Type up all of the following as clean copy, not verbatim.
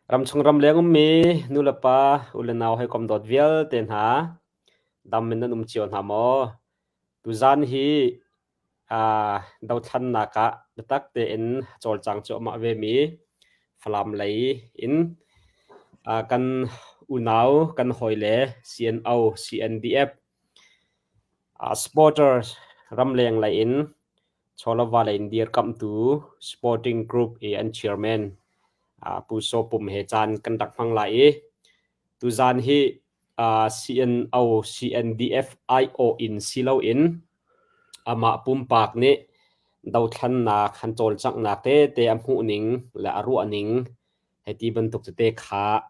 Ramchung ramleng ummi nulepa ulenau hawikom dawt vialte hna, dam in nan um cio hna maw? Tuzaan hi dothlannak ah biatak tein cawlcang cuahmah vemi Falam lei in kan unau kan hawile CNO, CNDF supporters ramleng lei in chawlava lei in dirkamhtu sporting group i an chairman Pu Saw Pum he caan kan rak hmang lai i tuzaan hi CNO, CNDF aiawh in si loin amah pumpak nih dothlannak han cawlcanghnak tete a hmuhning le a ruahning hiti bantuk tete kha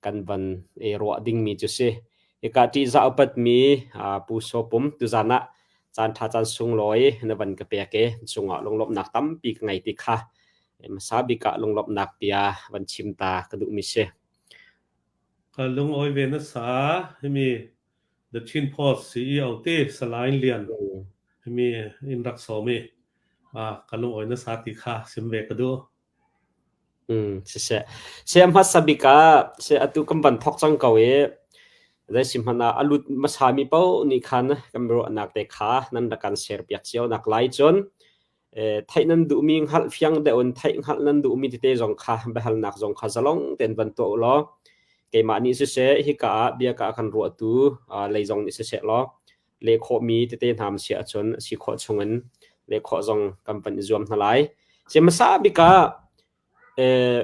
kan van i ruah dingmi cu si. Hika ṭihzah upatmi Pu Saw Pum tuzaan ah caanṭha caan sunglawi na van ka pek i cungah lunglawmhnak tampi ka ngei ti kha hmasa bik ah lunglawmhnak bia van chim ta ka duhmi si. Ka lungawi ve nasa himi The Chin Post CEO te Salai Lian himi in rak sawm i ka lungawi nasa ti kha sim ve ka duh. Siseh. Seh hmasa bik ah seh atu kan van thawk cang ko i zeisihmanh ah a lut hmasami paoh nih khan kan ruahnak te kha nan rak kan share piak cio nak lai cun theih nan duhmi hngalh fiang deuh in theih hngalh nan duhmi tete zong kha biahalnak zong kha zalong tein van tuah u law keimah nih siseh hika ah bia ka kan ruahtu lei zong nih siseh law leh khawhmi tete hna si ahcun a si khawh chungin leh khawh zong kan van i zuam hna lai. Si hmasa bik ah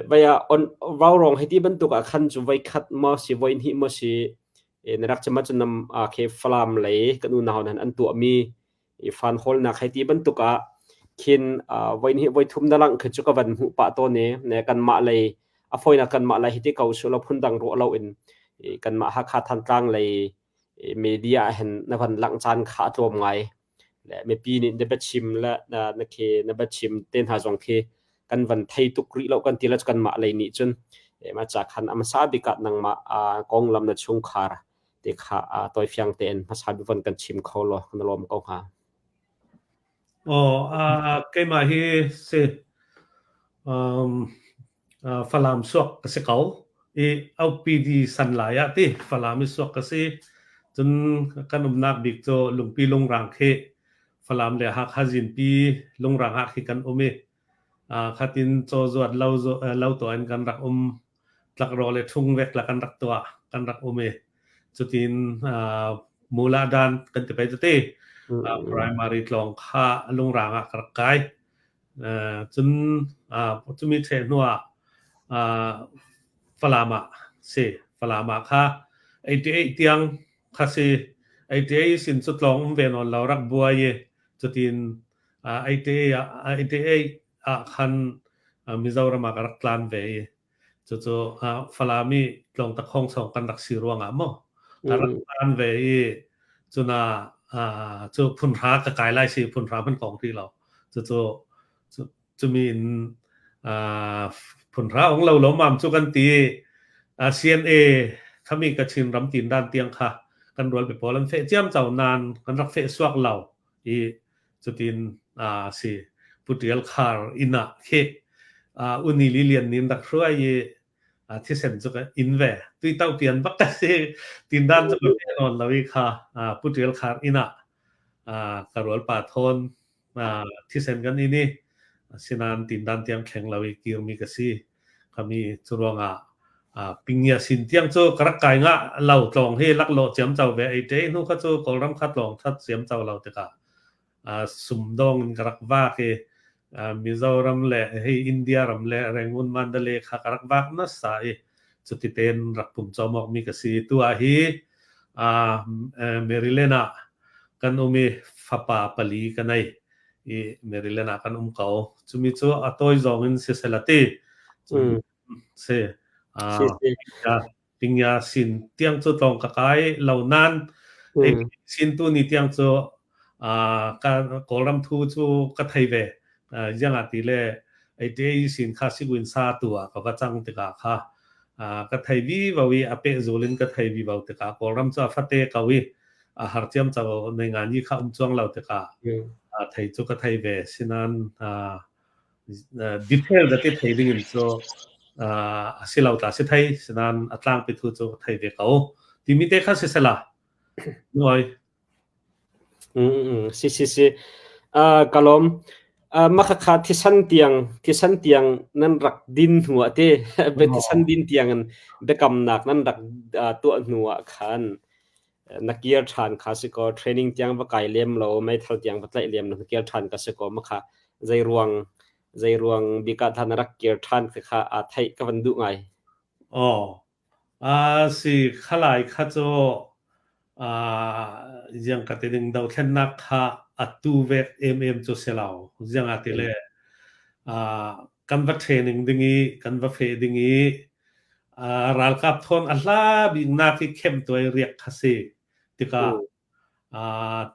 vai ah on vaurawng hei ti bantuk ah khan cu voi khat maw si voi hnih maw si na rak chim ahcun nam khi Falam lei kan unau nan an tuahmi i fan hawlnak hei ti bantuk ah khin voi hnih voi thum na langh khi cu ka van hmuh pah tawn i ne kanmah lei a fawinak kanmah lei hi ti ko su lo phundang ruah lo in kanmah Hakha Thantlang lei media ah hin na van langh caan kha a tlawm ngai. Le mipi nih na biachim le na na khi na biachim te hna zong khi kan van thei tuk rih lo kan ti le kanmah lei nih cun mah ca khan a hmasa bik ah nangmah konglam na chungkhar te kha tawifiang tein hmasa bik von kan chim kho law na lawm ko hnga. Aw, keimah hi si um, Falam suak ka si ko i OPD san lai ah ti Falam i suak ka si. Cun kan umnak bik cu Lungpi Lungrang khi Falam le Hakha Zinpi Lungrang ah khi kan um i khatin caw zuat lo lo tuah in kan rak um tlakrawh le ṭhung vek la kan rak tuah kan rak um i cutin mula dan kan ti pei tete primary tlawng kha Lungrang ah ka rak kai. Cun cumi ṭheh hnuah Falam ah si. Falam ah kha 88 tiang kha si. 88 sin cu tlawng um ve nawn lo rak buai i cutin 88 ah 88 ah khan Mizoram ah ka rak tlan ve i Cucu Falam i tlawngtakhong sawng kan rak si ruangah maw ka rak phan ve i cuna cu phunhra ka kai lai si phunhra hmanh kong ti lo. Cucu cumi in phunhra ong lo lo mam cu kan ti CNA khami Kachin ram tin dan tiang kha kan rual pe pawl an feh ciam cau nan kan rak feh suak lo i cutin si Pu Tial Khar inn ah khi Uni Li Lian nih rak hruai i thisen cu ka inn ve tuito pian bak ka si tindan cu ka pe nawn lo i kha Pu Tial Khar inn ah ka rual pa thawn thisen kan in i asinain tindan tiang thleng lo i kirmi ka si Khami cu ruangah pingya sin tiang cu ka rak kai nga lo tlawng hi laklawh ciamco ve ei te hnu kha cu Kawlram kha tlawng that ciamco lo tikah sumdong in ka rak vak i Mizoram le hei India ram le Rangoon Mandalay kha ka rak vak nasa i cuti tein rak pum cawmawk mi ka si. Tu ah hi Maryland ah kan um i fapa pali ka nei. I Maryland ah kan um ko. Cumi cu a tawi zong in sisel a ti. Si. Pingya sin tiang cu tlawng ka kai lo nan sin tu ni tiang cu ka Kawlram thu cu ka thei ve. Ziang ah ti le ei sin kha siguin sa tu ah ka va cang tikah kha ka thei vi vo i a pehzul in ka thei vi vo tikah Kawlram cu a fate ko i a har ciam co nei ngan yi kha um chuang lo tikah thei cu ka thei ve sinan detail da te thei ding in cu. A si lo tla si thei sinan a tlangpi thu cu thei ve ko timi te kha si sela nuai. Si si si. Ka lawm. Mah khakha thisan tiang nan rak din hnu ah te thisan din tiang in biakamnak nan rak tuah hnu ah khan na kir ṭhan kha si kaw training tiang va kai lem lo meithal tiang va tlaih lem lo na kir ṭhan ka si kaw mah kha zei ruang bik ah dah na rak kir ṭhan ti kha aa theih ka van duh ngai. Aw, si khalai kha cu ziang ka ti ding dothlennak kha atu vek emem cu si lo. Ziang ah ti le kan va training ding i kan va fe ding i ralkap thawn a hla bik nak i khem tuai riak kha si. Tikah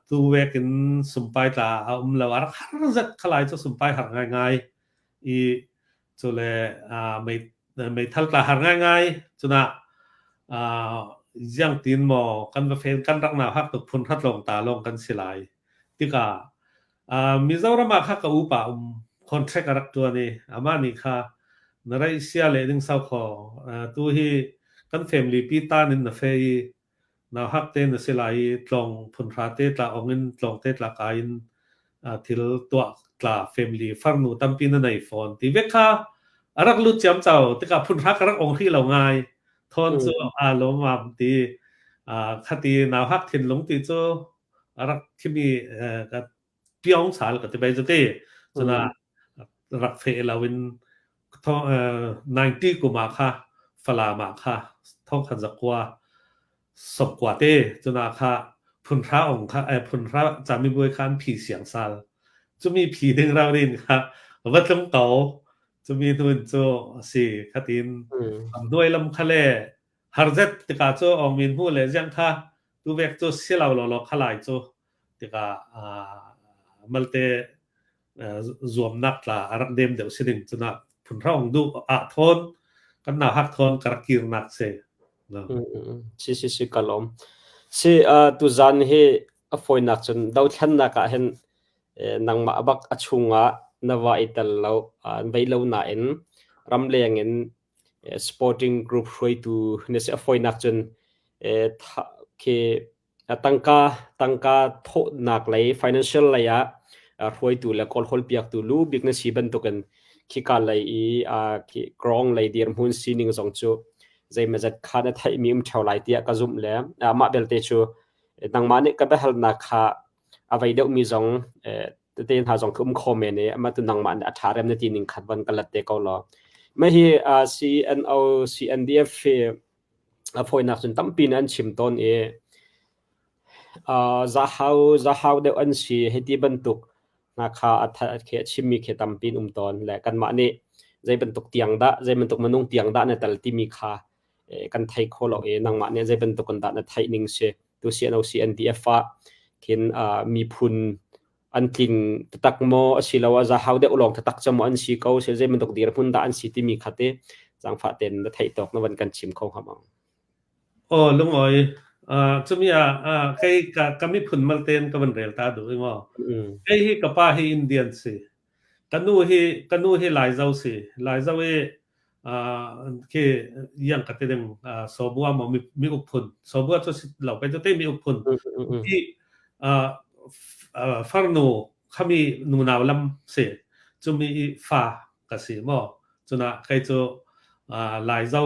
tu vek in sumpai tla a um lo. A rak har zet khalai cu sumpai har ngaingai i cu le meithal tla har ngaingai. Cunah ziang tin maw kan va fen kan rak nau hak tuk phun hrat lawng ta lawng kan si lai. Tikah Mizoram ah kha ka upa um contract a rak ṭuan i amah nih kha na raih sia le ding sau khaw tu hi kan family pi tan in na fe i nauhak te na si lai i tlawng phunhra te tla ong in tlawng te tla kai in thil tuah tla family farnu tampi na nei fawn ti vek kha a rak lut ciam cau tikah phunhra ka rak ong hrih lo ngai thawn cu aa lawm am ti khati nauhak thinlung ti cu a rak thimi ka piong sal ka ti bai zu ti cuna rak fe lo in 90 kum ah kha Falam ah kha thong khat zakua sopkua te cuna kha phunhra ong kha phunhra camibuai kha an phi siang sal cumi phi ding rau rin kha va tlung ko cumi hnun cu si khatin hnuai lam kha le harzet tikah cu ong min hu le ziang kha tu vek cu si lo lo lo khalai cu tikah malte zuamnak tla a rak dem deuh si ding cuna phunhrong du ah thawn kan na hak thawn ka rak kirnak si. Si si si kalom si tu zan hi a foinak cun dothlennak ah hin nangmah bak a chungah na va i tel lo an vei lo nain ramleng in sporting group hruaitu na si. A foinak cun khi tangka tangka thawhnak lei financial lei ah hruaitu le kawlhawl piaktu lu bik na si bantukin khika lei i khi krong lei dirhmun sining zong cu zeimazat kha na theihmi um ṭheo lai tiah ka zumh le mah belte cu nangmah nih ka biahalnak kha a vei deuhmi zong tete hna zong khi um kho men i amah tu nangmah nih a ṭha rem na ti ning khat van ka lat te ko law. Mah hi CNO CNDF hi a fawinak cun tampi in an chim tawn i zahau zahau deuh an si hei ti bantuk hna kha a a chimmi khi tampi in um tawn le kanmah nih zei bantuk tiang dah zei bantuk minung tiang dah na tel timi kha kan thei kho lo i nangmah nih zei bantuk in dah na theih ning si tu CNO CNDF ah khin miphun an tling taktak maw asiloah zahau deuh lawng taktak cu maw an si ko si zei bantuk dirhmun dah an si timi kha te zaangfah tein na theih tawk na van kan chim kho hnga maw? Aw lungawi cumi ah kei ka ka miphun malten ka van rel ta duh i maw kei hi ka pa hi Indian si ka nu hi ka nu hi Laizo si Laizo i khi yang ka ti ding sobua maw mi uk phun sobua cu si lo pe cu te mi uk phun i farnu khami nunau lam si cumi i fa ka si maw cuna kei cu Laizo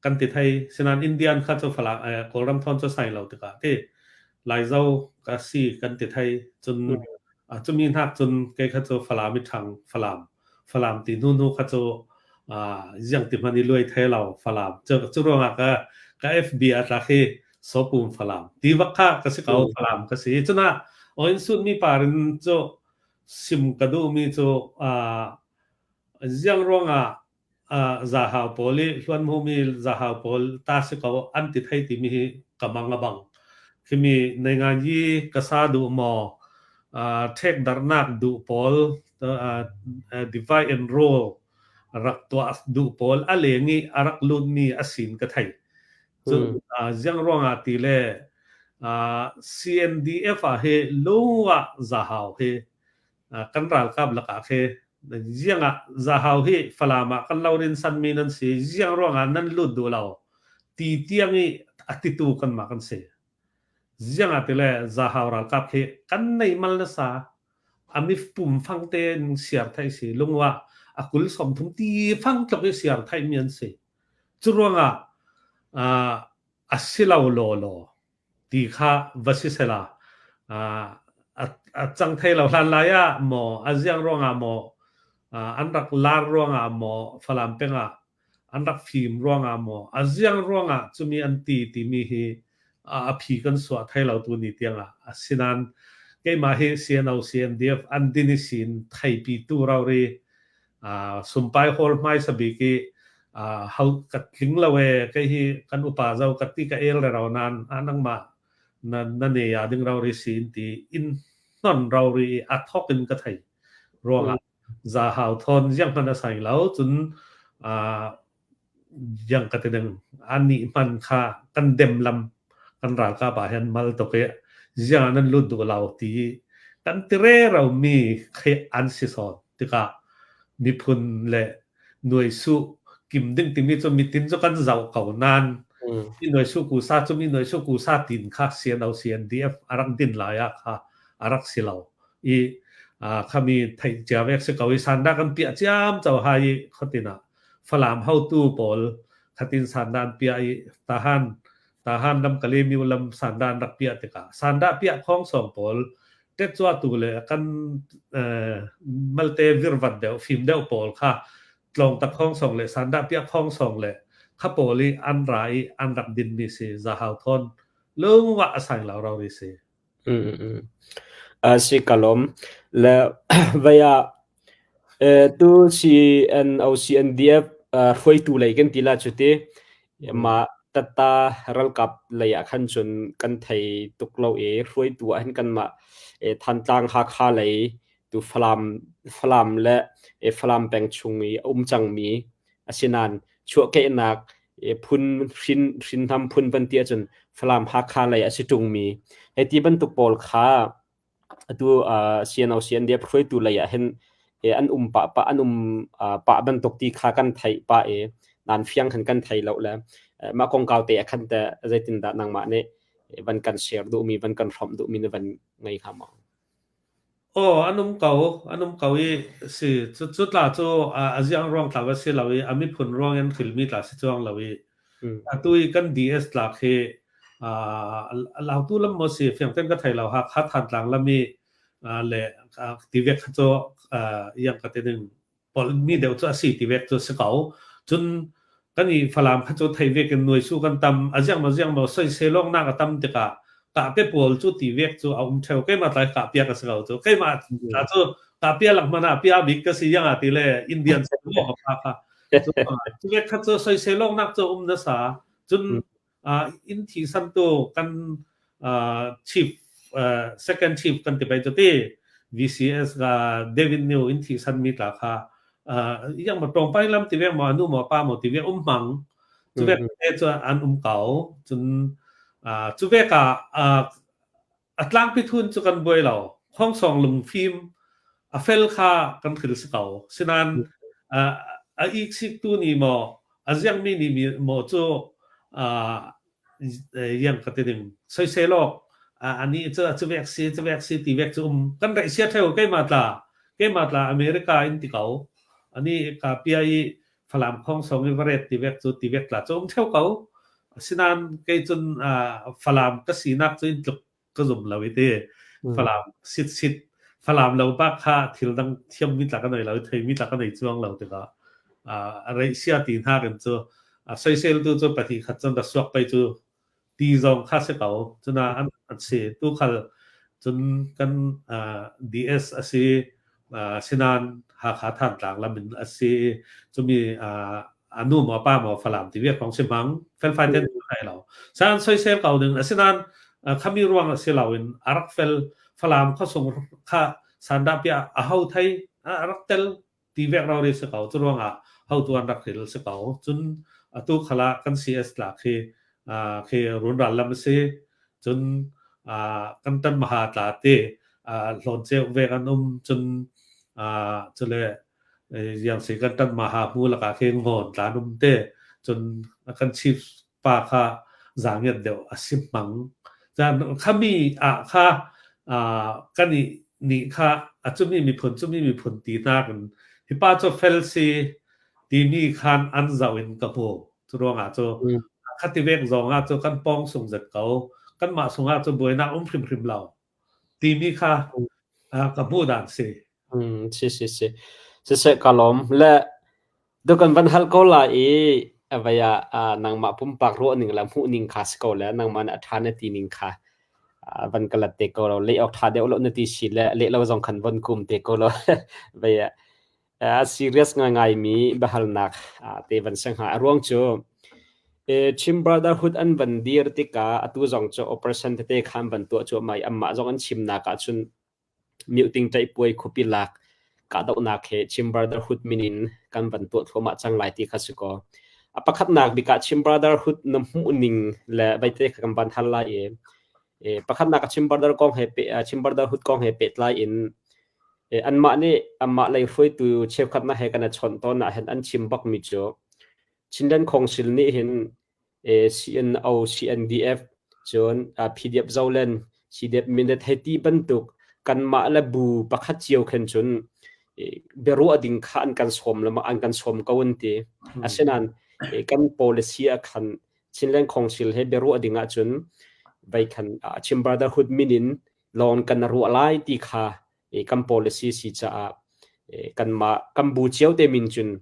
kan ti thei sinan Indian kha cu fala Kawlram thawn cu sai lo tikah ti Laizo ka si kan ti thei cun cumi hnak cun kei kha cu Falam i ṭhang Falam Falam ti hnu hnu kha cu ziang ti hman i luai thei lo Falam cu cu ruangah ka ka FB a tla khi sopum Falam ti vak kha ka si ko Falam ka si cuna oin sut mi parin cu sim ka duh mi cu ziang ruangah zahau pawl i hluanhmumi zahau pawl ta si ko an ti thei timi hi ka mang a bang. Khimi nei ngai yi ka sa duh maw ṭhek darnak duh pawl divide and rule rak tuah duh pawl a leng i a rak lutmi a sin ka thei. Cun ziang ruangah ti le CNDF ah hi lung ah zahau hi kan ralkap lakah khi Ziang ah Zahau hi Falam ah kan lo rin sanmi nan si, ziang ruangah nan lut duh lo ti tiang i a titu kanmah kan si. Ziang ah tile Zahau ralkap hi kan nei mal nasa. A mi pum fang tein siar thai si. Lungwa a kul 30 ti fang tluk i siar thai mi an si. Cu ruangah a si lo law law ti kha va si sela a cang thai lo hlan lai ah maw a ziang ruangah maw an rak lar ruangah maw Falam peng ah an rak fim ruangah maw a ziang ruangah cumi an ti timi hi a phi kan suah thai lo tu ni tiangah asinan keimah hi CNO CNDF an din i sin thaipi tu rori sumpai hall hmai sabik i hau ka tling lo e kei hi kan upa zo ka ti ka el re ro nan a nangmah na na ne ya ding ro ri sin ti in hnon ro ri a thok in ka thei ruangah za hau thon ziang hman a sai lo cun yang ka ti ding ani hman kha kan dem lam kan ralkap ah hin mal tuk i ziang nan lut duh lo ti kan ti re ro mi khi an si sawn tikah miphun le nuai su kim ding timi cu mitin cu kan zoh ko nan mi nuai su ku sa cu mi nuai su ku sa tin kha CNO CNDF arak din lai ah kha arak si lo i khami theih cia vek si ko i sanda kan piah ciam cho hai i khotin ah Falam hotu pawl khatin sanda an piah i tahan tahan lam Kalaymyo lam sanda an rak piah tikah sanda piah khong song pawl tetcuatu le kan malte virvat deuh fim deuh pawl kha tlong tak khong song le sanda piah khong song le kha pawl i an ra i an rak din mi si zahau thon lungwa asang lo ro ri si. Si ka lawm. Le vei ah tu CNO CNDF hruaitu lei kan ti la cu ti. Mah tatta ralkap lei ah khan cun kan thei tuk lo i hruaitu ah hin kanmah Thantlang Hakha lei tu Falam Falam le Falam peng chung i a um cangmi asinain chuahkehnak phun hrin hrinhnam phun van ti ahcun Falam Hakha lei a si ṭungmi hei ti bantuk pawl kha atu CNO CNDF hruaitu lei ah hin an um pah pah an um pah bantuk ti kha kan theih pah i nan fiang khan kan thei lo le mah kongkau te ah khan teh zeitindah nangmah nih van kan share duhmi van kan hrawmh duhmi na van ngei hnga maw? Aw, an um ko, an um ko i si cu cu tla cu a ziang ruang tla va si lo i a miphun ruang in hrilmi tla si cuang lo i atu i kan DS tlak hi lautu lam maw si fiangten ka thei lo Hakha Thantlang lam i le tivek kha cu iang ka ti ding mi deuh cu a si ti vek cu si ko. Cun kan i Falam kha cu thei vek in nuai su kan tam a ziang maw ziang maw soiselawng nak a tam tikah kahpe pawl cu ti vek cu a um theo keimah tlai kah piak a si ko cu keimah ta cu kah pia lak mana pia bik ka si yang a ti le Indian se mo kha kha cu vek kha cu soiselawng nak cu um na sa cun inn thi santu kan chief second chief kan ti bai ti VCS ga David New in thi san mi tla kha yang ma tong pai lam ti ve ma nu ma pa mo ti ve um mang chu ve te chu an um kau chun chu ve ka A tlangpi thun cu kan buai lo. Khongsong lungfim a fel kha kan hril si ko. Sinain a iksiktu nih maw, a ziangmi nih maw cu iang ka ti ding. Soisel awk anih cu cu vek si, cu vek si ti vek cu um. Kan reih sia theo keimah tla, keimah tla America in ti ko. Ani ka pia i Falam khongsong i va ret ti vek cu ti vek tla cu um theo ko. Asinain kei cun Falam ka sinak cu in tluk ka zum lo i ti. Falam sit sit Falam lo bak kha thil dang thiam mi tla ka nei lo i thei mi tla ka nei chuang lo tikah a reih sia ti hna kan cu soisel tu cu pahnih khat cun ra suak pei cu ti zong kha si ko. Cuna an an si. Tukhal cun kan DS a si. Sinan Hakha Thantlang lam in a si. Cumi a nu maw pa maw Falam ti viak kong si hmang. Felfai ten thai lo. San soisel ko ding asinan khami ruang a si lo in a rak fel Falam khuasung kha sandah pia a ho thei a rak tel ti vek rori si ko. Cu ruangah hotu an rak ril si ko. Cun atu khala kan CS tlak khi khi runral lam a si. Cun kan tan maha tla te hlawn ceu vek an um. Cun cule Iang si kan ṭan ma ha hmu lakah khin ngawn tla num te cun kan chief pa kha zaangiat deuh a si hmang. Khami ah kha kan i nih kha a cumi miphun cumi miphun ti nakin hi pa cu fel si timi khan an zoh in ka hmu. Cu ruangah cu khati vek zong ah cu kan pawng sung zet ko. Kanmah sungah cu buainak um hrimhrim lo timi kha ka hmuh dan si. Si si si. Siseh ka lawm. Le Tukan van hal ko lai i a vei ah nangmah pumpak ruahning le hmuhning kha si ko le nangmah nih a ṭha na ti ning kha van ka lat te ko lo. Leh awk ṭha deuh lo na ti si le leh lo zong khan von kum te ko lo. Vei ah serious ngaingaimi biahalnak te van si hnga. A ruang cu Chin Brotherhood an van dir tikah atu zong cu operation tete kha an van tuah cuahmah i anmah zong an chimnak ahcun Mioting ṭaihpuai khuapi lak kahdohnak he Chin Brotherhood min in kan van tuah thluahmah cang lai ti kha si kaw. A pakhatnak bik ah Chin Brotherhood na hmuhning le veite kha kan van hal lai i pakhatnak ah Chin Brother kong he pe Chin Brotherhood kong he pehtlai in anmah nih anmah lei hruaitu cheukhat hna he kan i chawnh tawn ah hin an chim bakmi cu Chinland Council nih hin CNO, CNDF, cun PDF Zoland, CDF Mindat hei ti bantuk kanmah le bu pakhat cio khin cun biaruah ding kha an kan sawm le an kan sawm ko an ti. Asinain kan policy ah khan Chinland Council he biaruah ding ahcun vei khan Chin Brotherhood min in lawng kan ruah lai ti kha kan policy si caah kanmah kan bu cio te min cun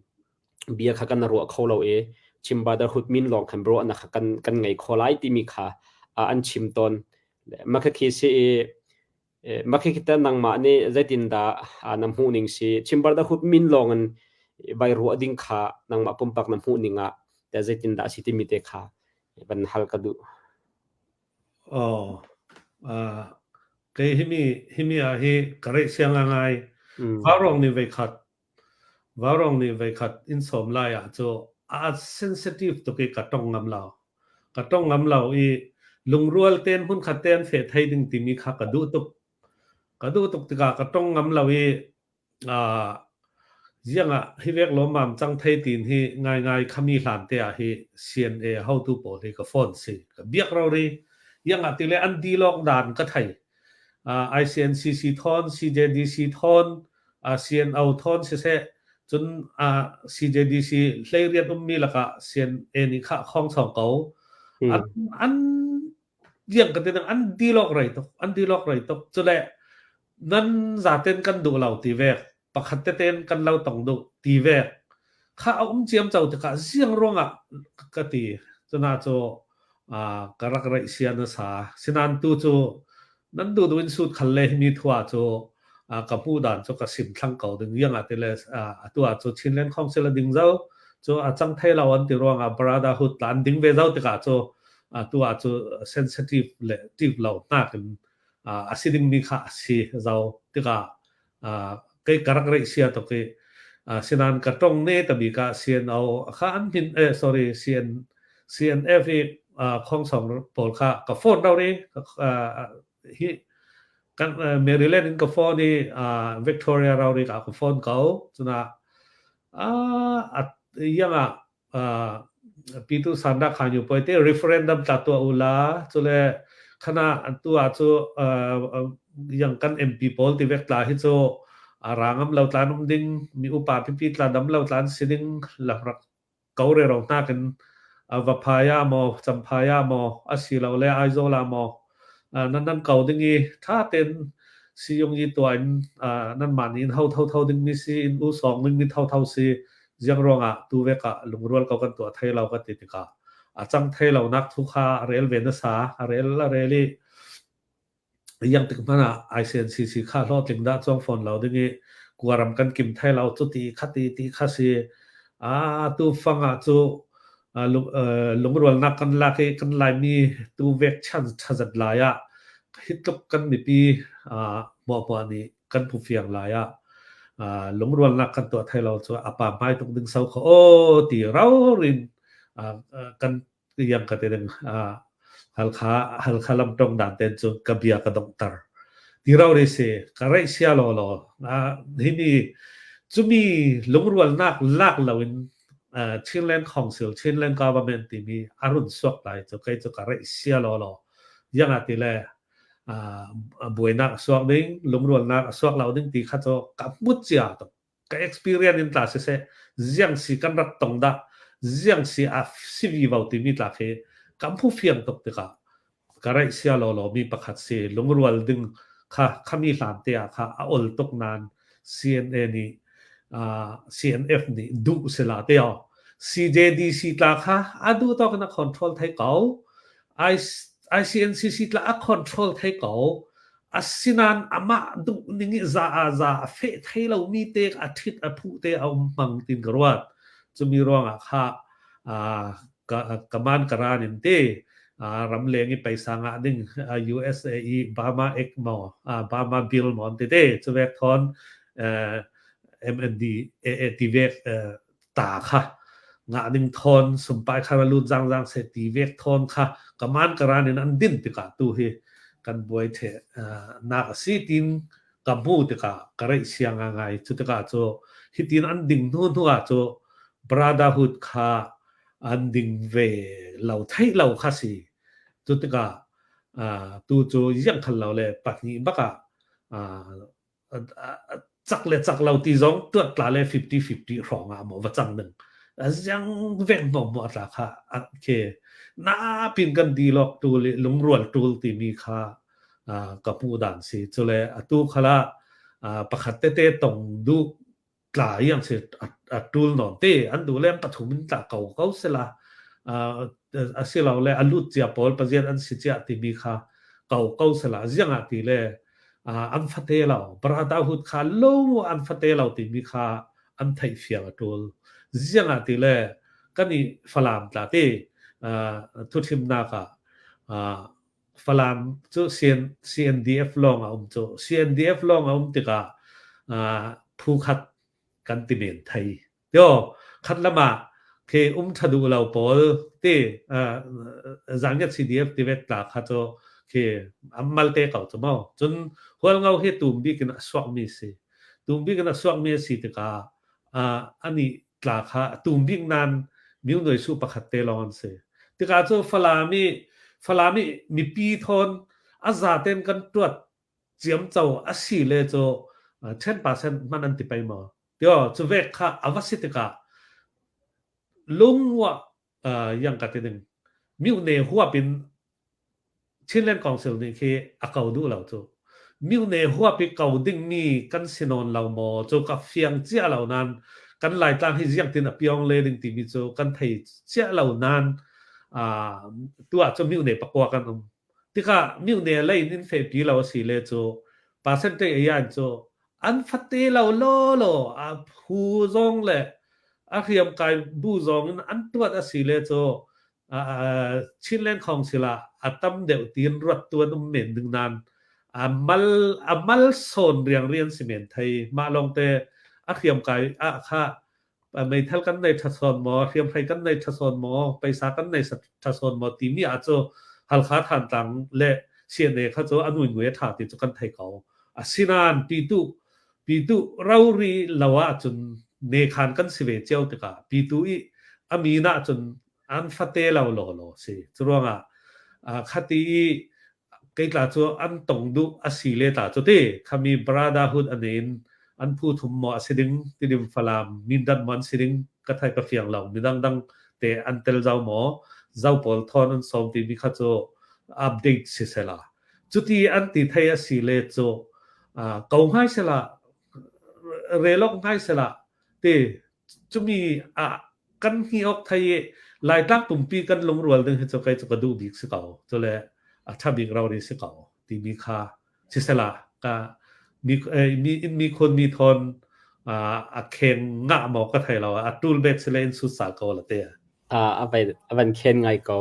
bia kha kan ruah kho lo i Chin Brotherhood min lawng khan ruahnak kha kan kan ngei kho lai timi kha an chim tawn. Mah khi si i mah khi ta nangmah nih zeitindah na hmuh ning si Chin Brotherhood min lawng in vai ruah ding kha nangmah pumpak na hmuh ning ah ta zeitindah a si timi te kha van hal ka duh. Oh, kei himi himi ah hi ka reih siang ngai. Vaurawng nih veikhat Vaurawng nih voikhat inn sawm lai ah cu a sensitive tuk i ka tong ngam lo. Ka tong ngam lo i lungrual tein hmunkhat te an feh thai ding timi kha ka duh tuk. Ka duh tuk tikah ka tong ngam lo i ziang ah hi vek lawmmam cang thei tin hi ngaingai khami hlan te ah hi CNA hotu pawl hi ka phone si. Ka biak rori. Iang ah tile an dilok dan ka thei. ICNCC thawn, CJDC thawn, CNO thawn siseh cun CJDC hleiriat ummi lakah CNA nih khah khong chong ko. An an diang ka ti an dilok rei tuk an dilok rei tuk cule nan zaten kan duh lo ti vek pakhat teten kan lo tong duh ti vek kha a um ciam cho tikah ziang ruangah ka ti cuna cu ka rak reih sia na sa sinan tu cu nan duh duh in sut khal le himi thua cu ka hmuh dan cu ka sim thlang ko ding yang ate le atu ah cu Chinland Council a ding zo cu a cang thei lo an ti ruangah Brotherhood tla an ding ve zo tikah cu atu ah cu sensitive le tip lo hnak in a si ding mi kha a si zo tikah kei ka rak reih sia tuk i sinan ka tong ne tabi ka CNO kha an hin eh sorry CN CNF i khongsong pawl kha ka phone do ri hi kan Maryland in ka phone i Victoria rau ri ka ka phone ko cuna a yang ah Pitu Sanda Khanyu poi te referendum tla tuah ula cule khana tu ah cu yang kan MP pawl ti vek tla hi cu rangam lo tlan um ding mi upa pipi tla dam lo tlan si ding lam rak ko re ro hnakin vaphaya maw champhaya maw asilole Aizawl ah maw nan nan ko ding i tha tein siyung i tuah in nan mah nih in ho tho tho ding mi si in u sawng ding mi tho tho si ziang ruangah tu vek ah lungrual ko kan tuah thai lo ka ti tikah a cang thai lo nak thu kha a rel ve nasa a rel a rel i yang tik hmanh ah ICNCC kha hlawhtling dah chuang fawn lo ding i kuaram kan kim thai lo cu ti kha ti ti kha si a tu fang ah cu lungrualnak kan lak i kan laimi tu vek chan thazat lai ah hi tluk kan mipi hmuahhmuah nih kan phu fiang lai ah lungrualnak kan tuah thai lo cu a pa hmai tuk ding so kho o ti raurin kan yang ka te ding Halkha Halkha lam tong dan ten cu ka bia ka donghter ti rau ri si ka reih sia law law hi ni. Cumi lungrualnak lak loin Chinland Council, Chinland Government timi a run suak lai cu kei cu ka reih sia lawlaw. Iang ah ti le buainak a suak ding, lungrualnak a suak lo ding ti kha cu ka hmut cia tuk. Ka experience in tla siseh, ziang si kan rak tong dah, ziang si a si vivo timi tla khi ka hmu fiang tuk tikah ka reih sia lawlaw mi pakhat si. Lungrual ding kha khami hlan te ah kha a ol tuk nain CNA nih CNF nih duh sila te aw. CJDC tla kha a duh tawk in a control thei ko. ICNCC tla a control thei ko. Asinain amah duh ning i za ah za a feh thei lomi te a ṭhit a phuh te a um hmang tin ka ruat. Cumi ruangah kha kaman karan in te ramleng i paisa ngah ding USA i Burma Act maw Burma Bill maw an ti te cuvek thon MND AA ti vek ta kha ngah ding thon sumpai kha lut zang zang se ti vek thon kha kaman karan in an din tikah tu hi kan buai the nak a si tin ka hmu tikah ka reih sia ngai cu tikah cu hitin an ding hnu hnu ah cu brotherhood kha an ding ve lo theih lo kha si cu tikah tu cu iang khal lo le pahnih bak ah cak le cak lo ti zong tuat tla le 50-50 hrawng ah maw va cang ding ziang vek hnawm mu atla kha ke na pin kan dilok tu le lungrual tul timi kha ka hmuh dan si. Cule atu khala pakhat tete tong duh tla yang si a tul non te an duh le an pathum in tla ko ko sela asilo le a lut cia pawl pazian an si cia timi kha ko ko sela ziang ah ti le an fate lo brotherhood kha lo an fate lo timi kha an theih fiang a tul ziang ah ti le kan i falam tla te thuthimnak ah Falam cu CNDF lawng a um cu. CNDF lawng a um tikah phu khat kan ti men thei. Tio khat lam ah khi um ṭha duh lo pawl ti zangiat CDF ti vet tla kha cu khi an mal te ko cu mo. Cun Hualngo hi tum bik in a suakmi si. Tum bik in a suakmi a si tikah ani tla kha a tum bik nain myonuai su pakhat te lawng an si. Tikah cu Falam i Falam i mipi thawn a zaten kan tuat ciamco a si le cu 10% hman an ti pei maw? Tio cu vek kha a va si tikah lungwa yang ka ti ding myone huap in Chinland Council nih khi a ko duh lo cu. Myone huap i ko dingmi kan si nawn lo maw cu ka fiang cia lo nain kan Laitlang hi ziang tin a piong le ding timi cu kan thei cia lo nain tu ah cu myone pakua kan um. Tikah myone lei in fehpi lo a si le cu percentage ayan cu an fate lo law law a phu zong le a hriamkai bu zong in an tuat a si le cu Chinland Council ah a tam deuh tiin ruat tu an um men ding nain a mal a mal sawn riang rian si men thei mah lawng te a hriamkai ah kha meithal kan nei ṭha sawn maw hriamhrei kan nei ṭha sawn maw paisa kan nei ṭha sawn maw timi ah cu Halkha Thantlang le CNA kha cu a nui nui a ṭha ti cu kan thei ko asinain pitu pitu rori lo ahcun nekhan kan si ve cio tikah pitu i a min ahcun an fate lo law law si curuangah khati i keitla cu an tong duh a si le ta cu ti khami brotherhood anin an phu thum maw a si ding tidim falam mindat maw an si ding ka thai ka fiang lo midang dang te an tel zau maw zau pawl thon an sawm ti mi kha cu update si sela cuti an ti thei a si le cu ko ngai sela relok ngai sela ti cumi a kan hi awk thei i Laitlang pumpi kan lungrual ding hi cu kei cu ka duh bik si ko cule a ṭha bik rori si ko timi kha sisela ka mi mi in mi khon mi thon a kheng nga maw ka thei lo a tul bek sile in su sal ko la te. A vai a van khen ngai ko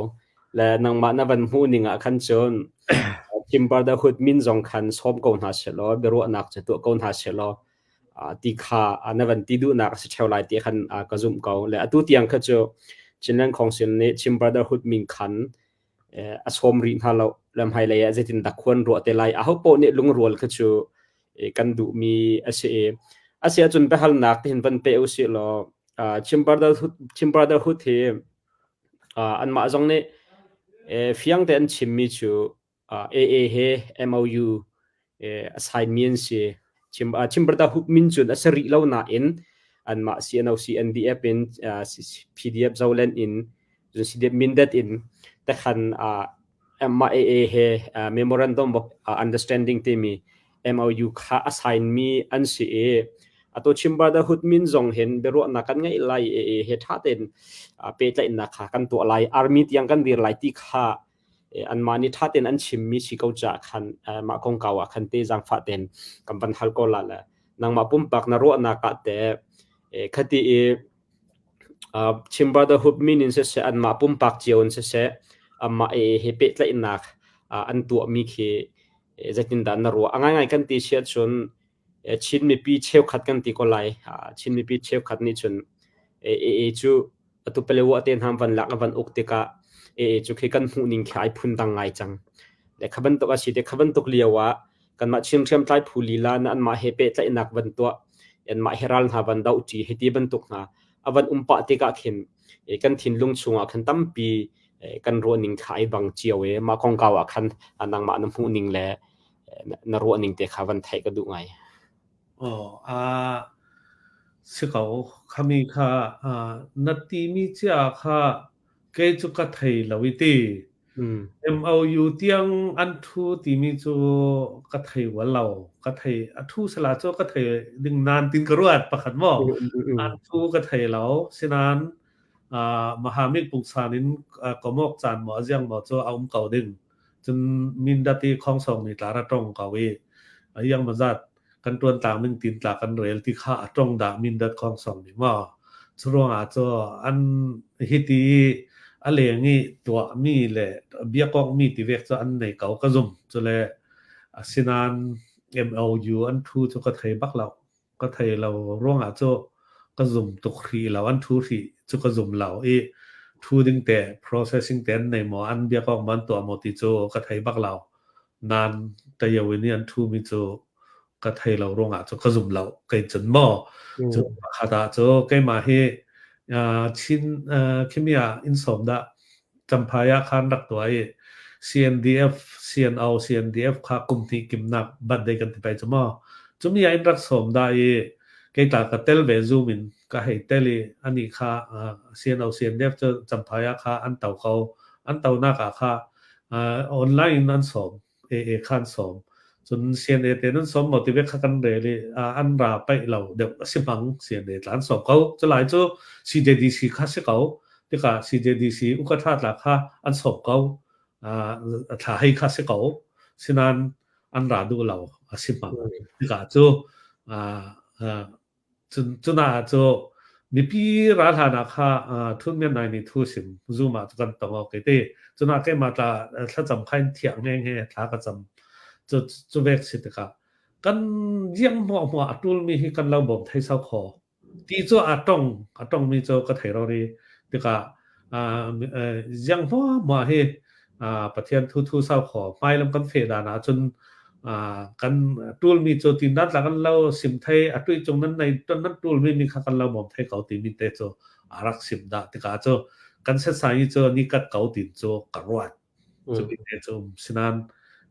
le nangmah na van hmuh ning ah khan cun Chin Brotherhood min zong khan sawm ko hna selaw biaruahnak cu tuah ko hna selaw ti kha na van ti duhnak a si ṭheo lai ti khan ka zumh ko. Le atu tiang kha cu Chinland Council nih Chin Brotherhood min khan a sawm rih hna lo. Le hmailei ah zeitin dah khuan ruah te lai. Aho paoh nih lungrual kha cu kan duhmi a si i. Asiahcun biahalnak tihin van pe usih law Chin Brotherhood, Chin Brotherhood hi anmah zong nih fiang te an chimmi cu AA he MOU a sign mi an si. Chin Brotherhood min cun a si rih lo nain anmah CNO CNDF in PDF Zoland in CDF Mindat in tekhan mah AA he memorandum of understanding timi MOU kha a sign mi an si i atu Chin Brotherhood min zong hin biaruahnak kan ngeih lai AA he ṭha tein pehtlaihnak kha kan tuah lai army tiang kan dir lai ti kha anmah nih ṭha tein an chimmi si ko caah khan mah kongkau ah khan te zaangfah tein kan van hal ko la le nangmah pumpak na ruahnak ah teh khati i Chin Brotherhood min in siseh anmah pumpak cio in siseh anmah he pehtlaihnak an tuahmi khi zeitindah na ruah? A ngaingai kan ti si ahcun Chin mipi cheukhat kan ti ko lai. Chin mipi cheukhat nih cun AA cu atu Palewa te hna van lak van uk tikah AA cu khi kan hmuh ning khi ai phun dang ngai cang. Le kha bantuk a si te kha bantuk lio ah kanmah Chin hriamtlai phu lila na anmah he pehtlaihnak van tuah anmah he ral hna van doh ṭi hiti bantuk hna a van um pah tikah khin kan thinlung chungah khan tampi kan ruah ning kha ai bang cio i mah kongkau ah khan nangmah na hmuh ning le na ruah ning te kha van theih ka duh ngai. Aw, a si ko. Khami kha na timi cia kha kei cu ka thei lo i ti. MOU tiang an ṭhu timi cu ka thei bal lo. Ka thei a ṭhu sala cu ka thei ding nain tin ka ruat pakhat maw. An ṭhu ka thei lo. Sinain Mahamit pungsan in komok caan maw a ziang maw cu a um ko ding. Cun Mindat i khongsong ni tlar a tong ko i a iang mazat kan ṭuan tlang ning tin tla kan rel ti kha a tong dah Mindat khongsong nih maw. Cu ruangah cu an hiti i a leng i tuahmi le biakawkmi ti vek cu an nei ko ka zum. Cule asinain MOU an ṭhu cu ka thei bak lo. Ka thei lo ruangah cu ka zum tuk hrih lo. An ṭhu hrih cu ka zum lo i ṭhu ding te processing te an nei maw an biakawk maw an tuah maw ti cu ka thei bak lo. Nain Tayo-in i an ṭhumi cu ka thei lo ruangah cu ka zum lo. Kei cun maw cu pakhat ah cu keimah hi Chin khimi ah inn sawm dah Champhai ah khan rak tuah i CNDF, CNO, CNDF kha kum hnih kimnak birthday kan ti pei cu maw. Cumi ah in rak sawm dah i kei tla ka tel ve Zoom in ka hei tel i anih kha CNO, CNDF cu Champhai ah kha an to ko. An tonak ah kha online in an sawm. AA kha an sawm. Cun CNA te nan sawm maw ti ve kha kan rel i an ra paih lo deuh a si hmang CNA tla an sawm ko. Culai cu CJDC kha si ko. Tikah CJDC uka thla tla kha an sawm ko. Thla hei kha si ko. Sinan an ra duh lo a si hmang. Tikah cu Cun ah cu mipi ral hlan ah kha Htun Myat Nai nih thu sim Zoom ah cu kan tong awk ti. Cun ah keimah tla thlacam kha in thiah ngenge thla ka cam. Cu cu vek si tikah kan riang hmuahhmuah a ṭulmi hi kan lo bawm thei sau kho. Ti cu a tong a tongmi cu ka thei rori tikah ziang hmuahhmuah hi Pathian thu thu sau kho hmailam kan feh dan ahcun kan ṭulmi cu tindan tla kan lo sim thei a tuih cung nan nei ton nan ṭulmi mi kha kan lo bawm thei ko timi te cu a rak sim dah tikah cu kan setsai i cu ni kat ko tin cu ka ruat cu mi te cu sinan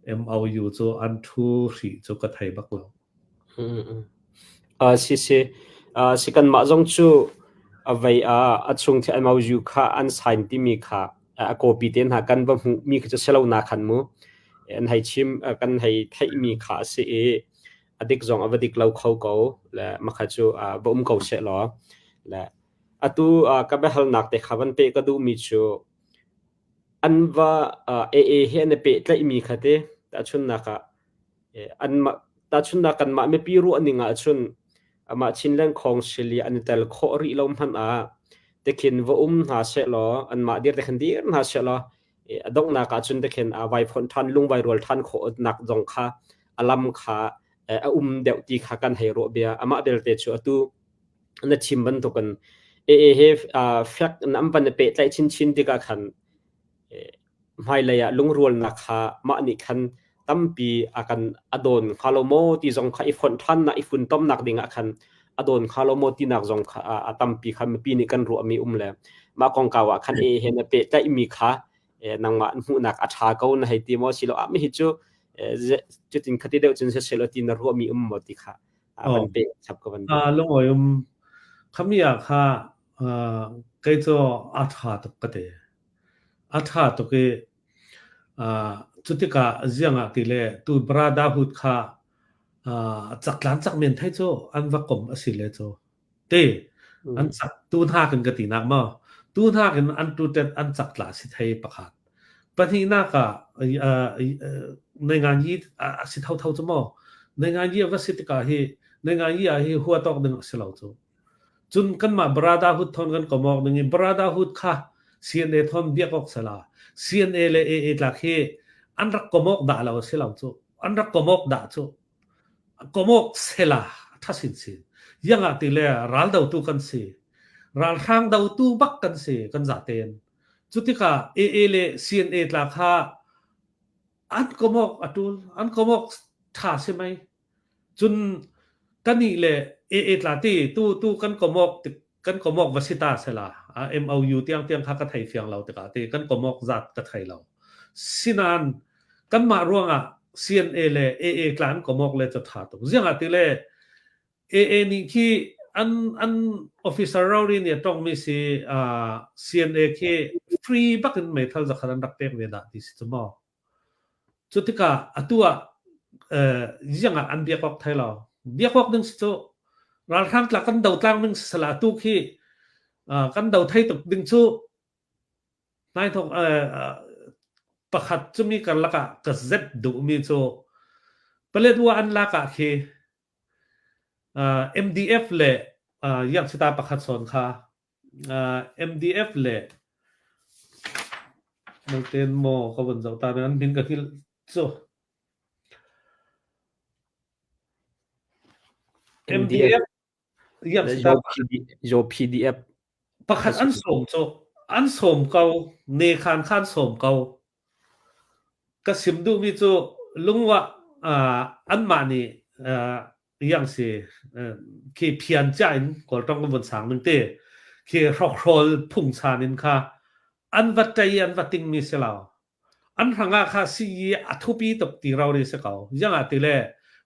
MOU cu an thu hri cu ka thei bak lo. Si si. Si kanmah zong cu a vei ah a chung khi MOU kha an sign timi kha a copy te hna kan va hmuhmi khi cu si lo na khan mu. An hei chim kan hei theihmi kha a si i a dik zong a va dik lo kho ko le makha cu va um ko seh law le atu ka biahalnak te kha van peh ka duhmi cu an va AA he an i pehtlaihmi kha te tahchunhnak ah Anmah tahchunhnak kanmah mipi ruahning ahcun amah Chinland Council i an i tel khawh rih lo hmanh ah tikhin va um hna sehlaw anmah dir te khin dir hna sehlaw a donghnak ahcun tikhin vai fonh ṭhan lungvai rual ṭhan khawhnak zong kha a lam kha a um deuh ti kha kan hei ruah bia. Amah belte cu atu na chim bantukin AA he fek in an van i pehtlaih chinchin tikah khan hmailei ah lungrualnak kha mah nih khan tampi a kan a dawn hnga lo maw ti zong kha i fonh ṭhannak i funtomnak dingah khan a dawn kha lo maw tinak zong kha a tampi kha mipi nih kan ruahmi um le mah kongkau ah khan e he na pehtlaihmi kha nangmah hmuhnak a ṭha ko na hei ti maw silo ah mihi cu cutin khati deuh cun siselaw ti na ruahmi um maw ti kha van pe chap ka van Lungawi um khami ah kha kei cu a ṭha tuk ka ti. A ṭha tuk i cutikah ziangah ti le tu brotherhood kha caktlan cak men thei cu an va kom a si le cu te an cak tu hnakin ka ti nak maw tu hnakin an tutet an cak tla si thei pakhat pahnihnak ah nei ngan yi a si tho tho cu maw nei ngan yi va si tikah hi nei ngan yi ah hi hua tawk ding a si lo cu Cun kanmah brotherhood thon kan kom awk ding i brotherhood kha CNA thon biak awk sala CNA le AA tlak hi an rak kom awk dah lo a si lo cu an rak kom awk dah cu kom awk sela tha sin sin yanga ti le ral dotu kan si ralhrang dotu bak kan si kan zaten cu tikah AA le CNA tla kha an kom awk atul an kom awk tha si mai Cun kannih le AA tla ti tu tu kan komawk tik kan komawk va si ta sela MOU tiang tiang kha ka thei fiang lo tikah ti kan komawk zat ka thei lo. Sinan kanmah ruangah CNA le AA tla an komawk le cu tha tuk. Ziangah ti le AA nih khi an an officer rori nih a tongmi si CNA khi free bakin meithal zakhat an rak pek ve dah ti si cu maw. Cu tikah atu ah ziang ah an biak awk thai lo. Biak awk ding si cu ralhrang tla kan do tlang ding si sala atu khi kan do thai tuk ding cu nai thok pakhat cumi karlak ah ka zep duhmi cu Paletwa an lak ah khi MDF le Yangchita pakhat sawn kha MDF le Nauten maw ka vun zoh ta an min ka hngilh cu. MDF Yo PDF pakhat an sawm cu an sawm ko ne khan khan sawm ko ka sim duhmi cu lungwa anmah nih yang si khi phian cha in kawltong kan vun sang ning te khi hrokhrawl phungchan in kha an va ṭei an va ting mi si lo an hrangah kha si i a thupi tuk ti ro ri si ko yang ah ti le